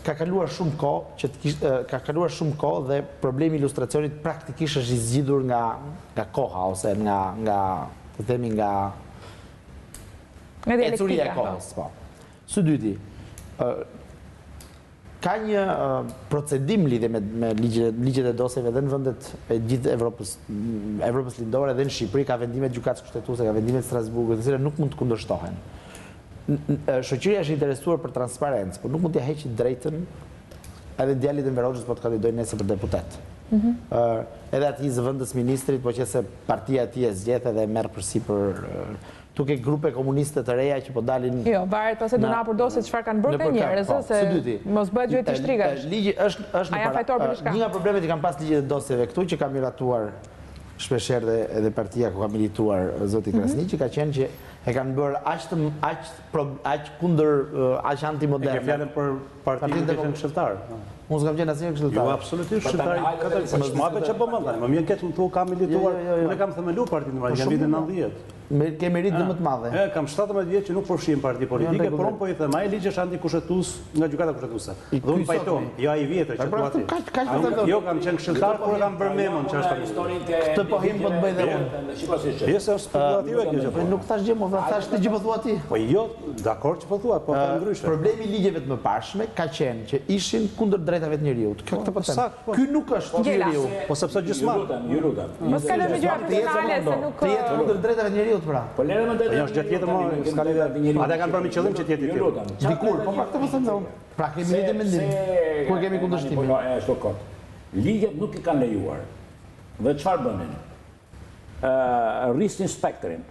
Ka kaluar shumë kohë që të kish, ka kaluar shumë kohë dhe problemi i lustracionit praktikisht është i zgjidhur nga nga koha ose nga nga të themi nga nga ecuria e kohës, po. Së dyti, ka një procedim lidhje me me ligjet ligjet e dosjeve dhe në vendet e gjithë Evropës Evropës Lindore dhe në Shqipëri ka vendime të Gjykatës Kushtetuese, ka vendime të Strasburgut, të cilat nuk mund të kundërshtohen. Shoqëria është interesuar për transparencë, por nuk mund t'ia heqë drejtën edhe djalit të Enver Hoxhës po të kandidojë nesër për deputet. Mhm. Edhe atij zëvendës ministrit, po qe se partia e tij e zgjedh edhe e merr përsipër Këtu ke grupe komuniste të reja që po dalin Jo, varet pastaj duhen hapur dosjet çfarë kanë bërë këta njerëz, ë, po. se mos bëhet gjueti shtrigash. Ligji është është në para. Një nga problemet që kanë pas ligjet e dosjeve këtu që ka miratuar shpeshherë dhe edhe partia ku ka milituar zoti mhm. Krasniqi ka qenë që e kanë bërë aq të aq aq kundër aq antimoderne. E ke fjalën për partinë e qenë këshilltar. Unë s'kam qenë asnjëherë këshilltar. Jo, absolutisht këshilltar. Po ç'më hape ç'po mendon tani? Më vjen keq më thua ka milituar. Jo, jo, jo, Unë kam themeluar partinë në vitin 90. Ke meritë dhe më të madhe. E, kam 17 vjet që nuk përfshihem në parti politike, por unë po i them, ai ligj është antikushtetues nga gjykata kushtetuese. Dhe unë pajtohem, jo ai i vjetër që thua ti. Kaq kaq po them. Jo, kam qenë këshilltar kur e kam bërë memon që është antikushtetues. Këtë pohim po të bëj dhe unë. Jo, se është spekulative kjo gjë. Nuk thash gjë, më thash këtë gjë po thua ti. Po jo, dakord që po thua, po them ndryshe. Problemi i ligjeve të mëparshme ka qenë që ishin kundër drejtave të njeriut. Kjo këtë po them. Po. Ky nuk është njeriu. Po sepse gjysma. Ju lutem, ju lutem. Mos kalojmë në gjëra personale se nuk Të jetë kundër drejtave të njeriut pra. Po lëre më drejtave. Po është gjë tjetër më, s'ka lidhje. Ata kanë bërë me qëllim që të jetë i tillë. Dikur, po pra këtë po them dhe unë. Pra kemi lidhje mendim. Kur kemi kundërshtimin. Po ashtu kot. Ligjet nuk i kanë lejuar. Dhe çfarë bënin? Ë rrisnin spektrin.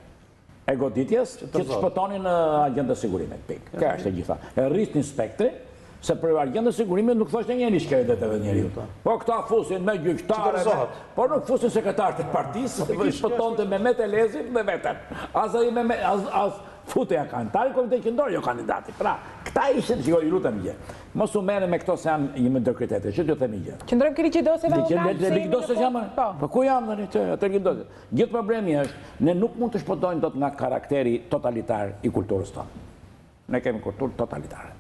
e goditjes që të shpëtonin agjentët e sigurimit. Pikë. Kjo është e gjitha. E rrisnin spektrin, se për agjentët e sigurimit nuk thoshte njeri shkelje të drejtave të njeriut. Po. po këta fusin me gjyqtarë, po nuk fusin sekretarët e partisë, po shpëtonte Mehmet Elezin dhe veten. As ai me as as futej anëtari i komitetit qendror, jo kandidati. Pra, këta ishin, shikoj, ju lutem gjë. Mos u merrni me këto se janë një mediokritete. Që t'ju them një gjë. Qëndrojmë ke ligji i dosjeve o Ligji i dosjeve jam. Po. Po ku jam tani? Atë ligji i dosjeve. Gjithë problemi është, ne nuk mund të shpëtojmë dot nga karakteri totalitar i kulturës tonë. Ne kemi kulturë totalitare.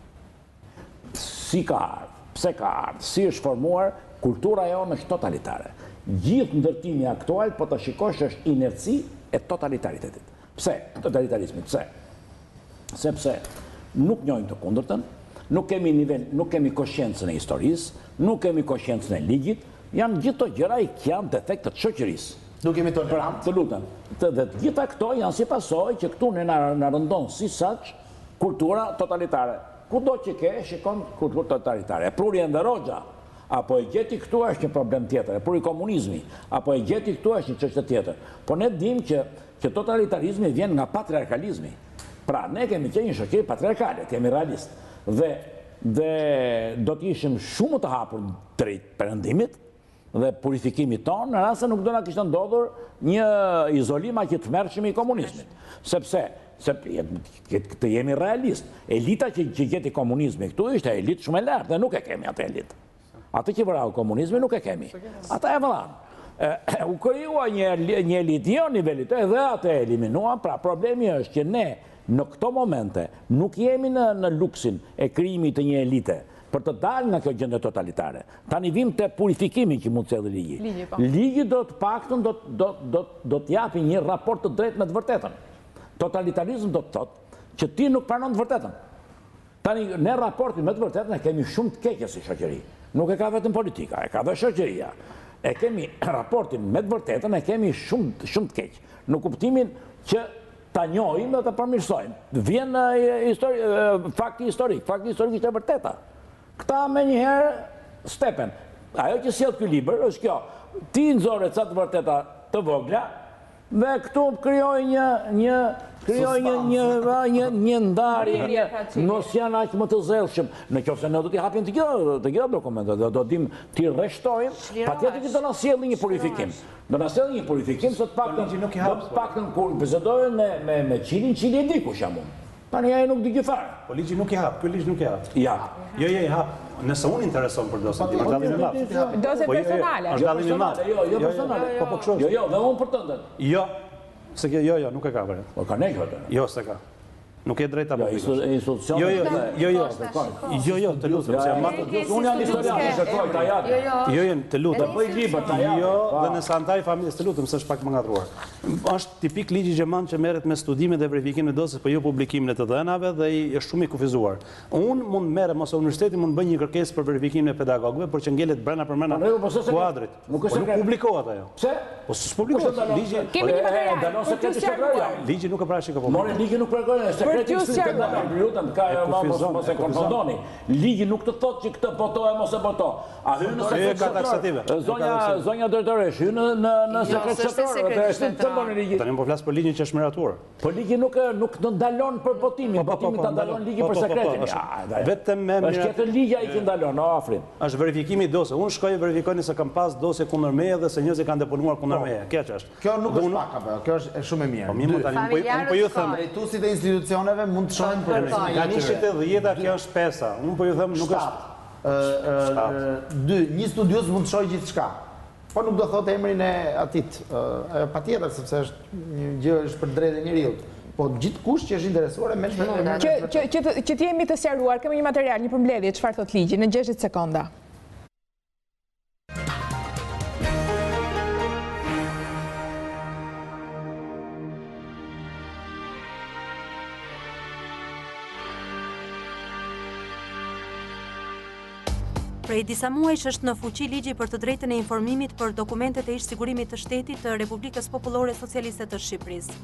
Si ka ardhë, pse ka ardhë, si është formuar, kultura jonë është totalitare. Gjithë ndërtimi aktual, po të shikosh, është inerci e totalitaritetit. Pse? Totalitarizmit, pse? Sepse nuk njohim të kundërtën, nuk kemi nivel, nuk kemi koshiencën e historisë, nuk kemi koshiencën e ligjit, janë gjithë këto gjëra që janë defekte të shoqërisë. Nuk jemi tolerant. Pra, të lutem, të dhe të gjitha këto janë si pasojë që këtu ne na na rëndon si saç kultura totalitare. Kudo që ke, shikon kulturë totalitare. E pruri Enver Hoxha, apo e gjeti këtu është një problem tjetër, e pruri komunizmi, apo e gjeti këtu është një çështje tjetër. Po ne dimë që që totalitarizmi vjen nga patriarkalizmi. Pra, ne kemi qenë një shoqëri patriarkale, të jemi realist. Dhe dhe do të ishim shumë më të hapur drejt perëndimit dhe purifikimit tonë në rast se nuk do na kishte ndodhur një izolim aq i tmerrshëm i komunizmit. Sepse se të jemi realist, elita që, që gjeti komunizmi këtu ishte elitë shumë e lartë dhe nuk e kemi atë elitë. Atë që vrau komunizmi nuk e kemi. Ata e vranë. U krijua një, një elitë jo nivelit edhe atë e eliminuan, pra problemi është që ne në këto momente nuk jemi në, në luksin e krijimit të një elite për të dalë nga kjo gjendje totalitare. Tani vim te purifikimi që mund të sjellë ligji. Ligji, po. Ligji do të paktën do do do do të japi një raport të drejtë me të vërtetën. Totalitarizëm do të thotë që ti nuk pranon të vërtetën. Tani, ne raportin me të vërtetën e kemi shumë të keqe si shoqëri. Nuk e ka vetëm politika, e ka dhe shoqëria. E kemi raportin me të vërtetën e kemi shumë shumë të keq. Në kuptimin që ta njohim dhe ta përmirësojmë. Vjen histori, fakti historik, fakti historik është e vërteta. Këta menjëherë stepen. Ajo që sjell ky libër është kjo. Ti nxore ca të vërteta të vogla, Dhe këtu krijoi një një krijoi një një një një ndarje, një mos janë aq më të zellshëm. Në qoftë se ne do t'i hapim të gjitha të gjitha dokumentet dhe do dim t'i rreshtojmë, patjetër që do na sjellë një purifikim. Do na sjellë një purifikim se të paktën do të paktën kur bisedojmë me me me Çilin, Çili e di kush jam unë. Tani ai nuk di gjë fare. Po ligji nuk i hap, ky ligj nuk i hap. Ja. Jo, jo, i hap. Nëse unë interesohem për dosjen time, është dallim i madh. Dosje po, jo, jo, personale. Është dallim i madh. Jo, jo personale. Po po kështu. Jo, jo, dhe unë për tënden. Jo. Se kjo, jo, jo, nuk e ka vërtet. Po ka ne këtë. Jo, s'e ka. Nuk e drejta po. Jo, institucione. Jo, jo, jo, jo. Jo, jo, të lutem, se jam marrë. Unë jam historian, e kërkoj ta jap. Jo, jo. Jo, jo, të lutem. Të bëj libër ta jap. Jo, dhe nëse anëtari i familjes, të lutem, se është pak më ngatërruar. Është Tipik ligji gjerman që merret me studimin dhe verifikimin e dosjes, po jo publikimin e të dhënave dhe është shumë i kufizuar. Unë mund të merrem ose universiteti mund të bëjë një kërkesë për verifikimin e pedagogëve, por që ngelet brenda përmbrenda po, po, kuadrit. Nuk është po nuk publikohet ajo. Pse? Po s'publikohet. Ligji Kemi një material. Ndalon sekreti shtetëror. Ligji nuk e parashikon publikimin. More ligji nuk parashikon sekreti shtetëror. Ju lutem, ka mos mos e konfundoni. Ligji nuk të thotë që këtë boto e mos e boto. A hyn në sekret shtetëror? Zonja, zonja drejtoresh, hyn në në në jo, sekret shtetëror, dhe është të bëni ligji. Tani po flas për ligjin që është miratuar. Po ligji nuk nuk të ndalon për botimin, po, po, po, botimin ta ndalon ligji për sekretin. Vetëm me Është tjetër ligj ai që ndalon, o Afrim. Është verifikimi i dosjes. Unë shkoj verifikoj nëse kam pas dosje kundër meje dhe se njerëzit kanë deponuar kundër meje. Kjo që është. Kjo nuk është pak apo jo, kjo është shumë e mirë. Po mirë, tani unë po unë po ju them. Drejtuesit e institucioneve mund të shohin për Tani ishte 10-a, kjo është pesa. Unë po ju them nuk është. Dy, një studiues mund të shohë gjithçka. Po nuk do thotë emrin e atit, ajo patjetër sepse është një gjë është për drejtë e njeriut. Po gjithkush që është interesuar e merr me Që që që të, që të jemi të sqaruar, kemi një material, një përmbledhje, çfarë thotë ligji në 60 sekonda. Prej disa muajsh është në fuqi ligji për të drejtën e informimit për dokumentet e ish-sigurimit të shtetit të Republikës Popullore Socialiste të Shqipërisë.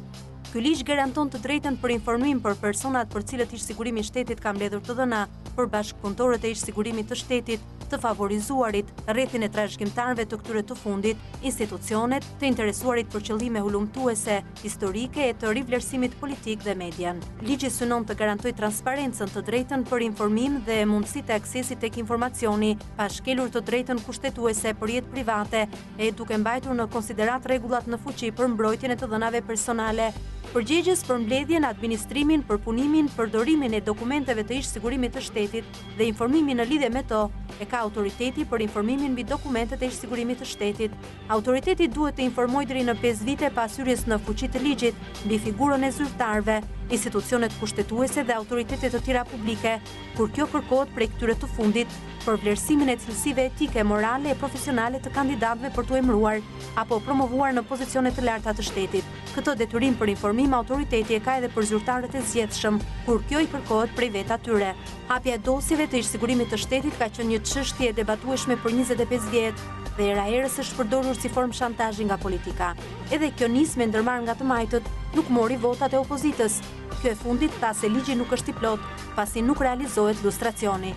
Ky ligj garanton të drejtën për informim për personat për cilët ish-sigurimi i shtetit ka mbledhur të dhëna, për bashkëpunëtorët e ish-sigurimit të shtetit, të favorizuarit, rrethin e trashëgimtarëve të këtyre të fundit, institucionet, të interesuarit për qëllime hulumtuese, historike e të rivlerësimit politik dhe median. Ligji synon të garantojë transparencën, të drejtën për informim dhe mundësitë e aksesit tek informacioni, pa shkelur të drejtën kushtetuese për jetë private e duke mbajtur në konsideratë rregullat në fuqi për mbrojtjen e të dhënave personale. Përgjegjës për mbledhjen, administrimin, përpunimin, përdorimin e dokumenteve të ish-sigurimit të shtetit dhe informimin në lidhje me to e ka Autoriteti për Informimin mbi Dokumentet e Ish-Sigurimit të Shtetit. Autoriteti duhet të informojë deri në 5 vite pas hyrjes në fuqi të ligjit mbi figurën e zyrtarëve, institucionet kushtetuese dhe autoritete të tjera publike, kur kjo kërkohet prej këtyre të fundit, për vlerësimin e cilësive etike, morale e profesionale të kandidatëve për t'u emëruar apo promovuar në pozicione të larta të shtetit. Këtë detyrim për informim autoriteti e ka edhe për zyrtarët e zgjedhshëm, kur kjo i kërkohet prej vetë atyre. Hapja e dosjeve të ish-sigurimit të shtetit ka qenë një çështje e debatueshme për 25 vjet dhe hera herës është përdorur si formë shantazhi nga politika. Edhe kjo nismë e ndërmarrë nga të majtët nuk mori votat e opozitës. Kjo e fundit tha se ligji nuk është i plotë, pasi nuk realizohet lustracioni.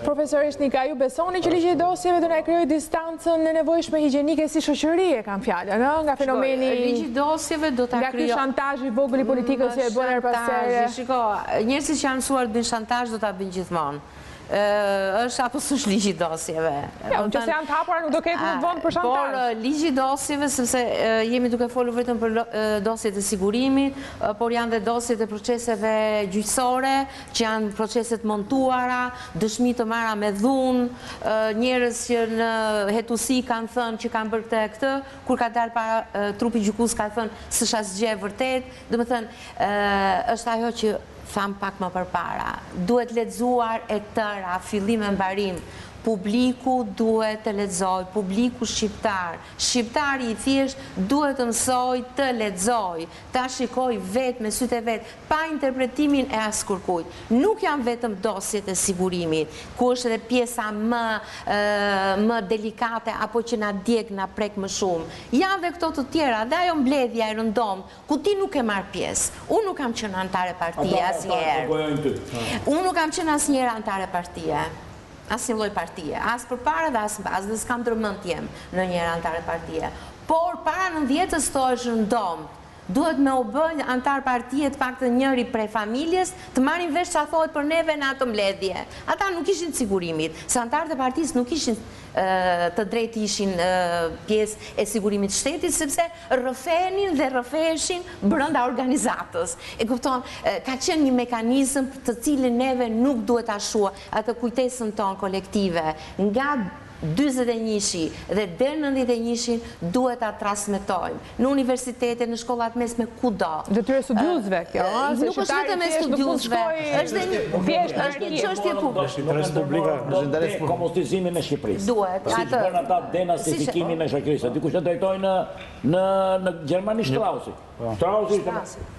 Profesor Nika, ju besoni që ligji i dosjeve do na e krijojë distancën e nevojshme higjienike si shoqëri e kam fjalën, ë, nga fenomeni Ligji i dosjeve do ta krijojë nga ky shantazh i vogël i politikës që e bën herë pas here. Shiko, njerëzit që janë mësuar të bëjnë shantazh do ta bëjnë gjithmonë. Është apo s'është ligji i dosjeve. Jo, nëse janë të hapura nuk do ketë më vend për shantazh. Por ligji i dosjeve, sepse jemi duke folur vetëm për dosjet e sigurimit, por janë dhe dosjet e proceseve gjyqësore, që janë procese të montuara, dëshmi të marra me dhunë, njerëz që në hetuesi kanë thënë që kanë bërë këtë e këtë, kur ka dalë para trupi gjykues ka thënë s'është asgjë e vërtetë, domethënë është ajo që thamë pak më përpara, duhet lexuar e tëra, fillim e mbarim, publiku duhet të lexojë, publiku shqiptar, shqiptari i thjeshtë duhet të mësojë të lexojë, ta shikojë vetë me sytë e vet, pa interpretimin e askurkujt. Nuk janë vetëm dosjet e sigurimit, ku është edhe pjesa më më delikate apo që na djeg, na prek më shumë. Janë dhe këto të tjera, dhe ajo mbledhja e rëndomtë, ku ti nuk ke marrë pjesë. Unë nuk kam qenë anëtare partie asnjëherë. Unë nuk kam qenë asnjëherë anëtare partie. Asnjë lloj partie. As përpara dhe as mbas, dhe s'kam ndërmend të jem ndonjëherë anëtare partie. Por para nëntëdhjetës thohesh rëndom, duhet me u bë anëtar partie të paktën njëri prej familjes, të marrim vesh ça thohet për neve në atë mbledhje. Ata nuk ishin të sigurimit, se anëtarët e partisë nuk kishin të drejtë të ishin pjesë e sigurimit të shtetit, sepse rrëfenin dhe rrëfeheshin brenda organizatës. E kupton? Ka qenë një mekanizëm të cilin neve nuk duhet ta shuajmë atë kujtesën tonë kolektive nga 41-shi dhe deri në 91-shin duhet ta transmetojmë në universitete, në shkolla të mesme, kudo. Detyrë e studiuesve kjo, ëh, se nuk është vetëm e studiuesve, është dhe një është një çështje publike. Është interes publik, është interes publik. Komunistizimin e Shqipërisë. Duhet, atë. Siç bënë ata denazifikimin e shoqërisë. Dikush e drejtoi në në në Gjermani Strausi. Po. Strausi ishte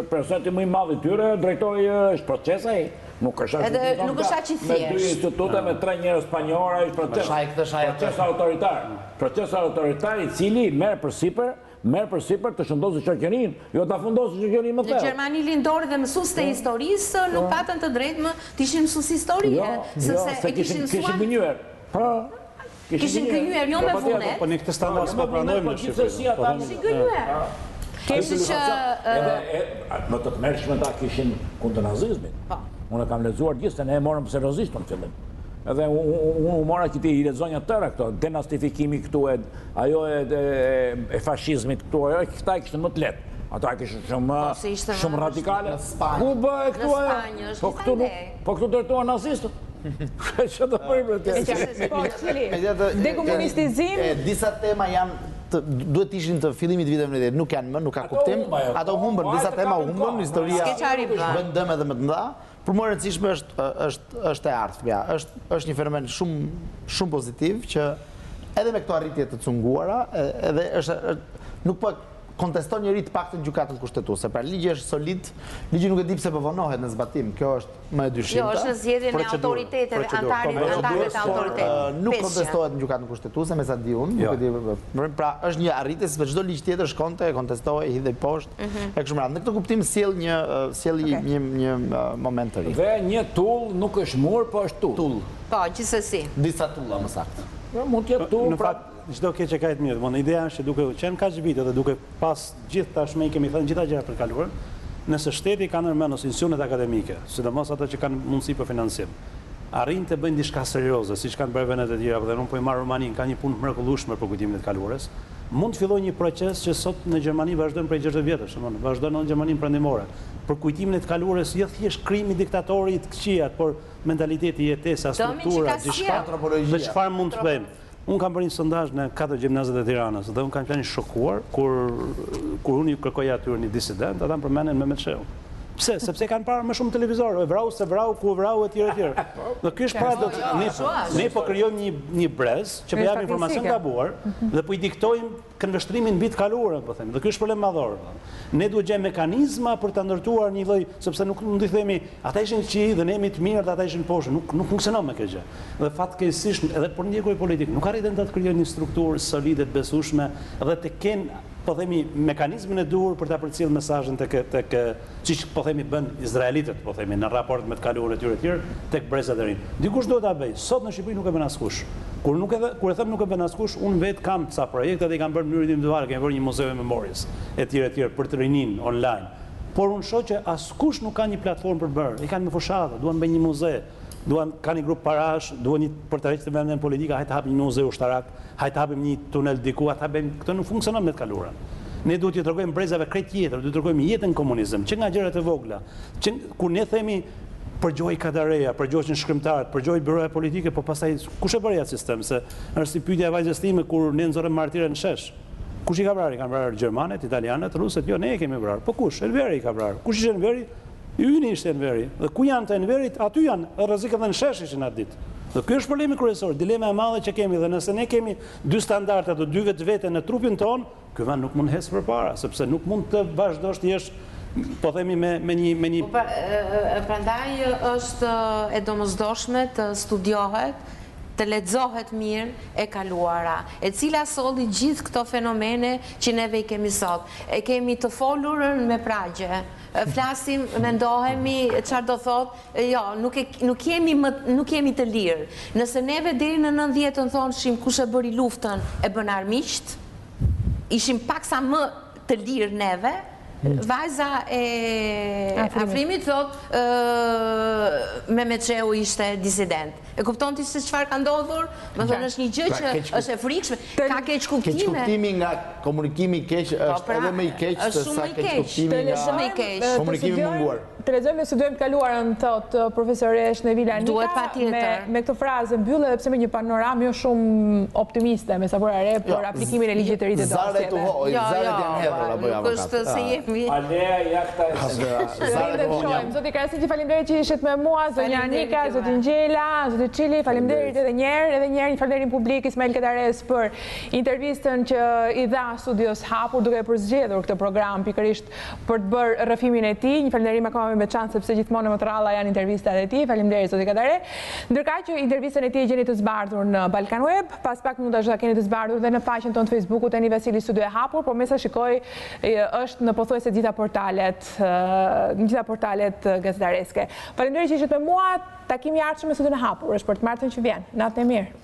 presidenti më i madh i tyre, drejtoi është proces ai. Nuk është ashtu. Edhe nuk është aq i thjeshtë. Me dy institute, me tre njerëz të panjohur, ai është proces. Proces autoritar. Proces autoritar i cili merr përsipër, merr përsipër të shëndosë shoqërinë, jo ta fundosë shoqërinë më thellë. Në Gjermani Lindore dhe mësuesit e po. historisë nuk po. patën të drejtë më të ishin mësues historie, jo, jo, sepse e kishin mësuar. Kishin gënjyer. Po. Kishin gënjyer, jo me vullnet. Po ne këtë standard s'po pranojmë në Shqipëri. Po kishin gënjyer. Kështu që edhe më të tmerrshme ata kishin kundër nazizmit. Po. Unë e kam lexuar gjithë se ne e morëm seriozisht në fillim. Edhe unë u mora që t'i lexonja tëra këto, denazifikimi këtu e ajo e, e, e fashizmit këtu, ajo këta e kishin më të lehtë. Ata e kishin shumë po, shumë radikale. Ku bëhe këtu ajo? Po këtu po këtu ndërtuan nazistët. Që të bëjmë për të? Po, cili? Dekomunistizim? Disa tema janë duhet të ishin të fillimit të viteve 90, nuk janë më, nuk ka kuptim. Ato humbën, disa tema humbën, historia bën dëme edhe më të mëdha. Por më e rëndësishme është është është e ardhmja. Është është një fenomen shumë shumë pozitiv që edhe me këto arritje të cunguara, edhe është nuk po konteston njeri të paktën gjykatën kushtetuese. Pra ligji është solid, ligji nuk e di pse po vonohet në zbatim. Kjo është më e dyshimta. Jo, është në zgjedhjen e autoriteteve, anëtarit, po, anëtarëve të autoriteteve. Nuk kontestohet në gjykatën kushtetuese, me sa di unë, nuk e di. Pra është një arritje sepse çdo ligj tjetër shkonte, kontestohej, hidhej poshtë. Mhm. E kështu me radhë. Në këtë kuptim sjell një sjell një një moment të ri. Dhe një tullë nuk është mur, po është tullë. Tullë. Po, gjithsesi. Disa tulla më saktë. Jo, mund të jetë tullë, Në pra fakt, çdo keq e ka të mirë. Domethënë ideja është që duke qenë kaq vite dhe duke pas gjithë tashmë i kemi thënë gjitha gjërat për të kaluarën, nëse shteti ka ndërmend ose institucionet akademike, sidomos ato që kanë mundësi për financim, arrijnë të bëjnë diçka serioze, siç kanë bërë vendet e tjera, dhe unë po i marr Rumaninë, ka një punë të mrekullueshme për kujtimin e të kaluarës, mund të fillojë një proces që sot në Gjermani vazhdon prej 60 vjetësh, domethënë vazhdon në Gjermaninë Perëndimore, për kujtimin e të kaluarës, jo thjesht krimi, diktatori, të këqijat, por mentaliteti, jetesa, struktura, gjithçka, dhe çfarë mund të bëjmë. Unë kam bërë një sondazh në katër gjimnazet e Tiranës dhe unë kam qenë i shokuar kur kur unë ju kërkoja atyre një disident, ata më përmendën Mehmet Shehun. Pse? Sepse kanë parë më shumë televizor, e vrau, s'e vrau, ku e vrau etj etj. Dhe ky është paradoks. Ne ne po krijojmë një një brez që po japim informacion gabuar dhe po i diktojmë këndvështrimin mbi të kaluarën, po themi. Dhe ky është problem madhor. Ne duhet gjejmë mekanizma për ta ndërtuar një lloj, sepse nuk mund të themi ata ishin të këqij dhe ne jemi të mirë dhe ata ishin poshtë. Nuk nuk funksionon me këtë gjë. Dhe fatkeqësisht edhe përndjekurit politikë nuk arritën të krijojnë një strukturë solide të besueshme dhe të kenë po themi mekanizmin e duhur për ta përcjellë mesazhin tek tek siç po themi bën izraelitët, po themi në raport me të kaluarën e tyre e tjerë, tek brezat e rinj. Dikush duhet ta bëjë. Sot në Shqipëri nuk e bën askush. Kur nuk e kur e them nuk e bën askush, unë vetë kam ca projekte dhe i kam bërë në mënyrë individuale, kemi bërë një muze e memories etj etj për të rininë online. Por unë shoh që askush nuk ka një platformë për të bërë. I kanë me fushata, duan të bëjnë një muze, duan kanë një grup parash, duan një për të tërhequr vëmendjen politike, hajt të hapim një muze ushtarak, hajt të hapim një tunel diku, ata bëjnë, këtë nuk funksionon me të kaluarën. Ne duhet t'ju tregojmë brezave krejt tjetër, duhet t'u tregojmë jetën në komunizëm, që nga gjërat e vogla, që kur ne themi përgjohej Kadareja, përgjoheshin shkrimtarët, përgjohej byroja politike, po pastaj kush e bëri atë sistem, se është si pyetja e vajzës time kur ne nxorëm martirët në shesh. Kush i ka vrarë? I kanë vrarë gjermanët, italianët, rusët, jo, ne e kemi vrarë. Po kush? Enveri i ka vrarë. Kush ishte Enveri? I yni ishte Enveri. Dhe ku janë të Enverit? Aty janë. Rrezik edhe në shesh ishin atë ditë. Dhe ky është problemi kryesor, dilema e madhe që kemi dhe nëse ne kemi dy standarde dhe dy vetvete në trupin tonë, ky vend nuk mund të ecë përpara, sepse nuk mund të vazhdosh të jesh po themi me me një me një Po pra, prandaj është e domosdoshme të studiohet, të lexohet mirë e kaluara, e cila solli gjithë këto fenomene që neve i kemi sot. E kemi të folurën me pragje. Flasim, mendohemi, çfarë do thotë, Jo, nuk e nuk jemi më nuk jemi të lirë. Nëse neve deri në nëntëdhjetën thonshim kush e bëri luftën e bënë armiqtë, ishim paksa më të lirë neve, vajza e Afrimit thotë Mehmet Shehu ishte disident. E kupton ti se çfarë ka ndodhur? Domethënë është një gjë pra, që është e frikshme, ka keqkuptime. Keqkuptimi nga komunikimi i keq po, është pra, edhe më i keq se sa keqkuptimi nga komunikimi i munguar. Të lexojmë dhe studiojmë të kaluarën, thotë profesoreshë Nevila Nika. Duhet patjetër. Me këtë frazë mbyll edhe pse me një panoramë jo shumë optimiste, me sa vura re për jo, aplikimin e ligjit të ri të dosjeve. Zaret u ho, jo, zaret jo, janë hedhur apo jo Nuk është se jemi. Alea iacta est. Zaret u ho. Zoti Krasniqi, faleminderit që ishit me mua, zonja Nika, zoti Ngjela, zoti Çili, faleminderit edhe një herë, edhe një herë një falënderim publik Ismail Kadaresë për intervistën që i dha studios hapur duke përzgjedhur këtë program pikërisht për të bërë rrëfimin e tij. Një falënderim akoma më i veçantë sepse gjithmonë më të rralla janë intervistat e tij. Faleminderit zoti Kadare. Ndërkaq që intervistën e tij e gjeni të zbardhur në Balkan Web, pas pak minutash do ta keni të zbardhur dhe në faqen tonë të Facebookut Eni Vasili Studio e Hapur, por me sa shikoj është në pothuajse të gjitha portalet, në gjitha portalet gazetareske. Faleminderit që ishit me mua. Takimi i ardhshëm me Studion e Hapur është për të martën që vjen. Natën e mirë.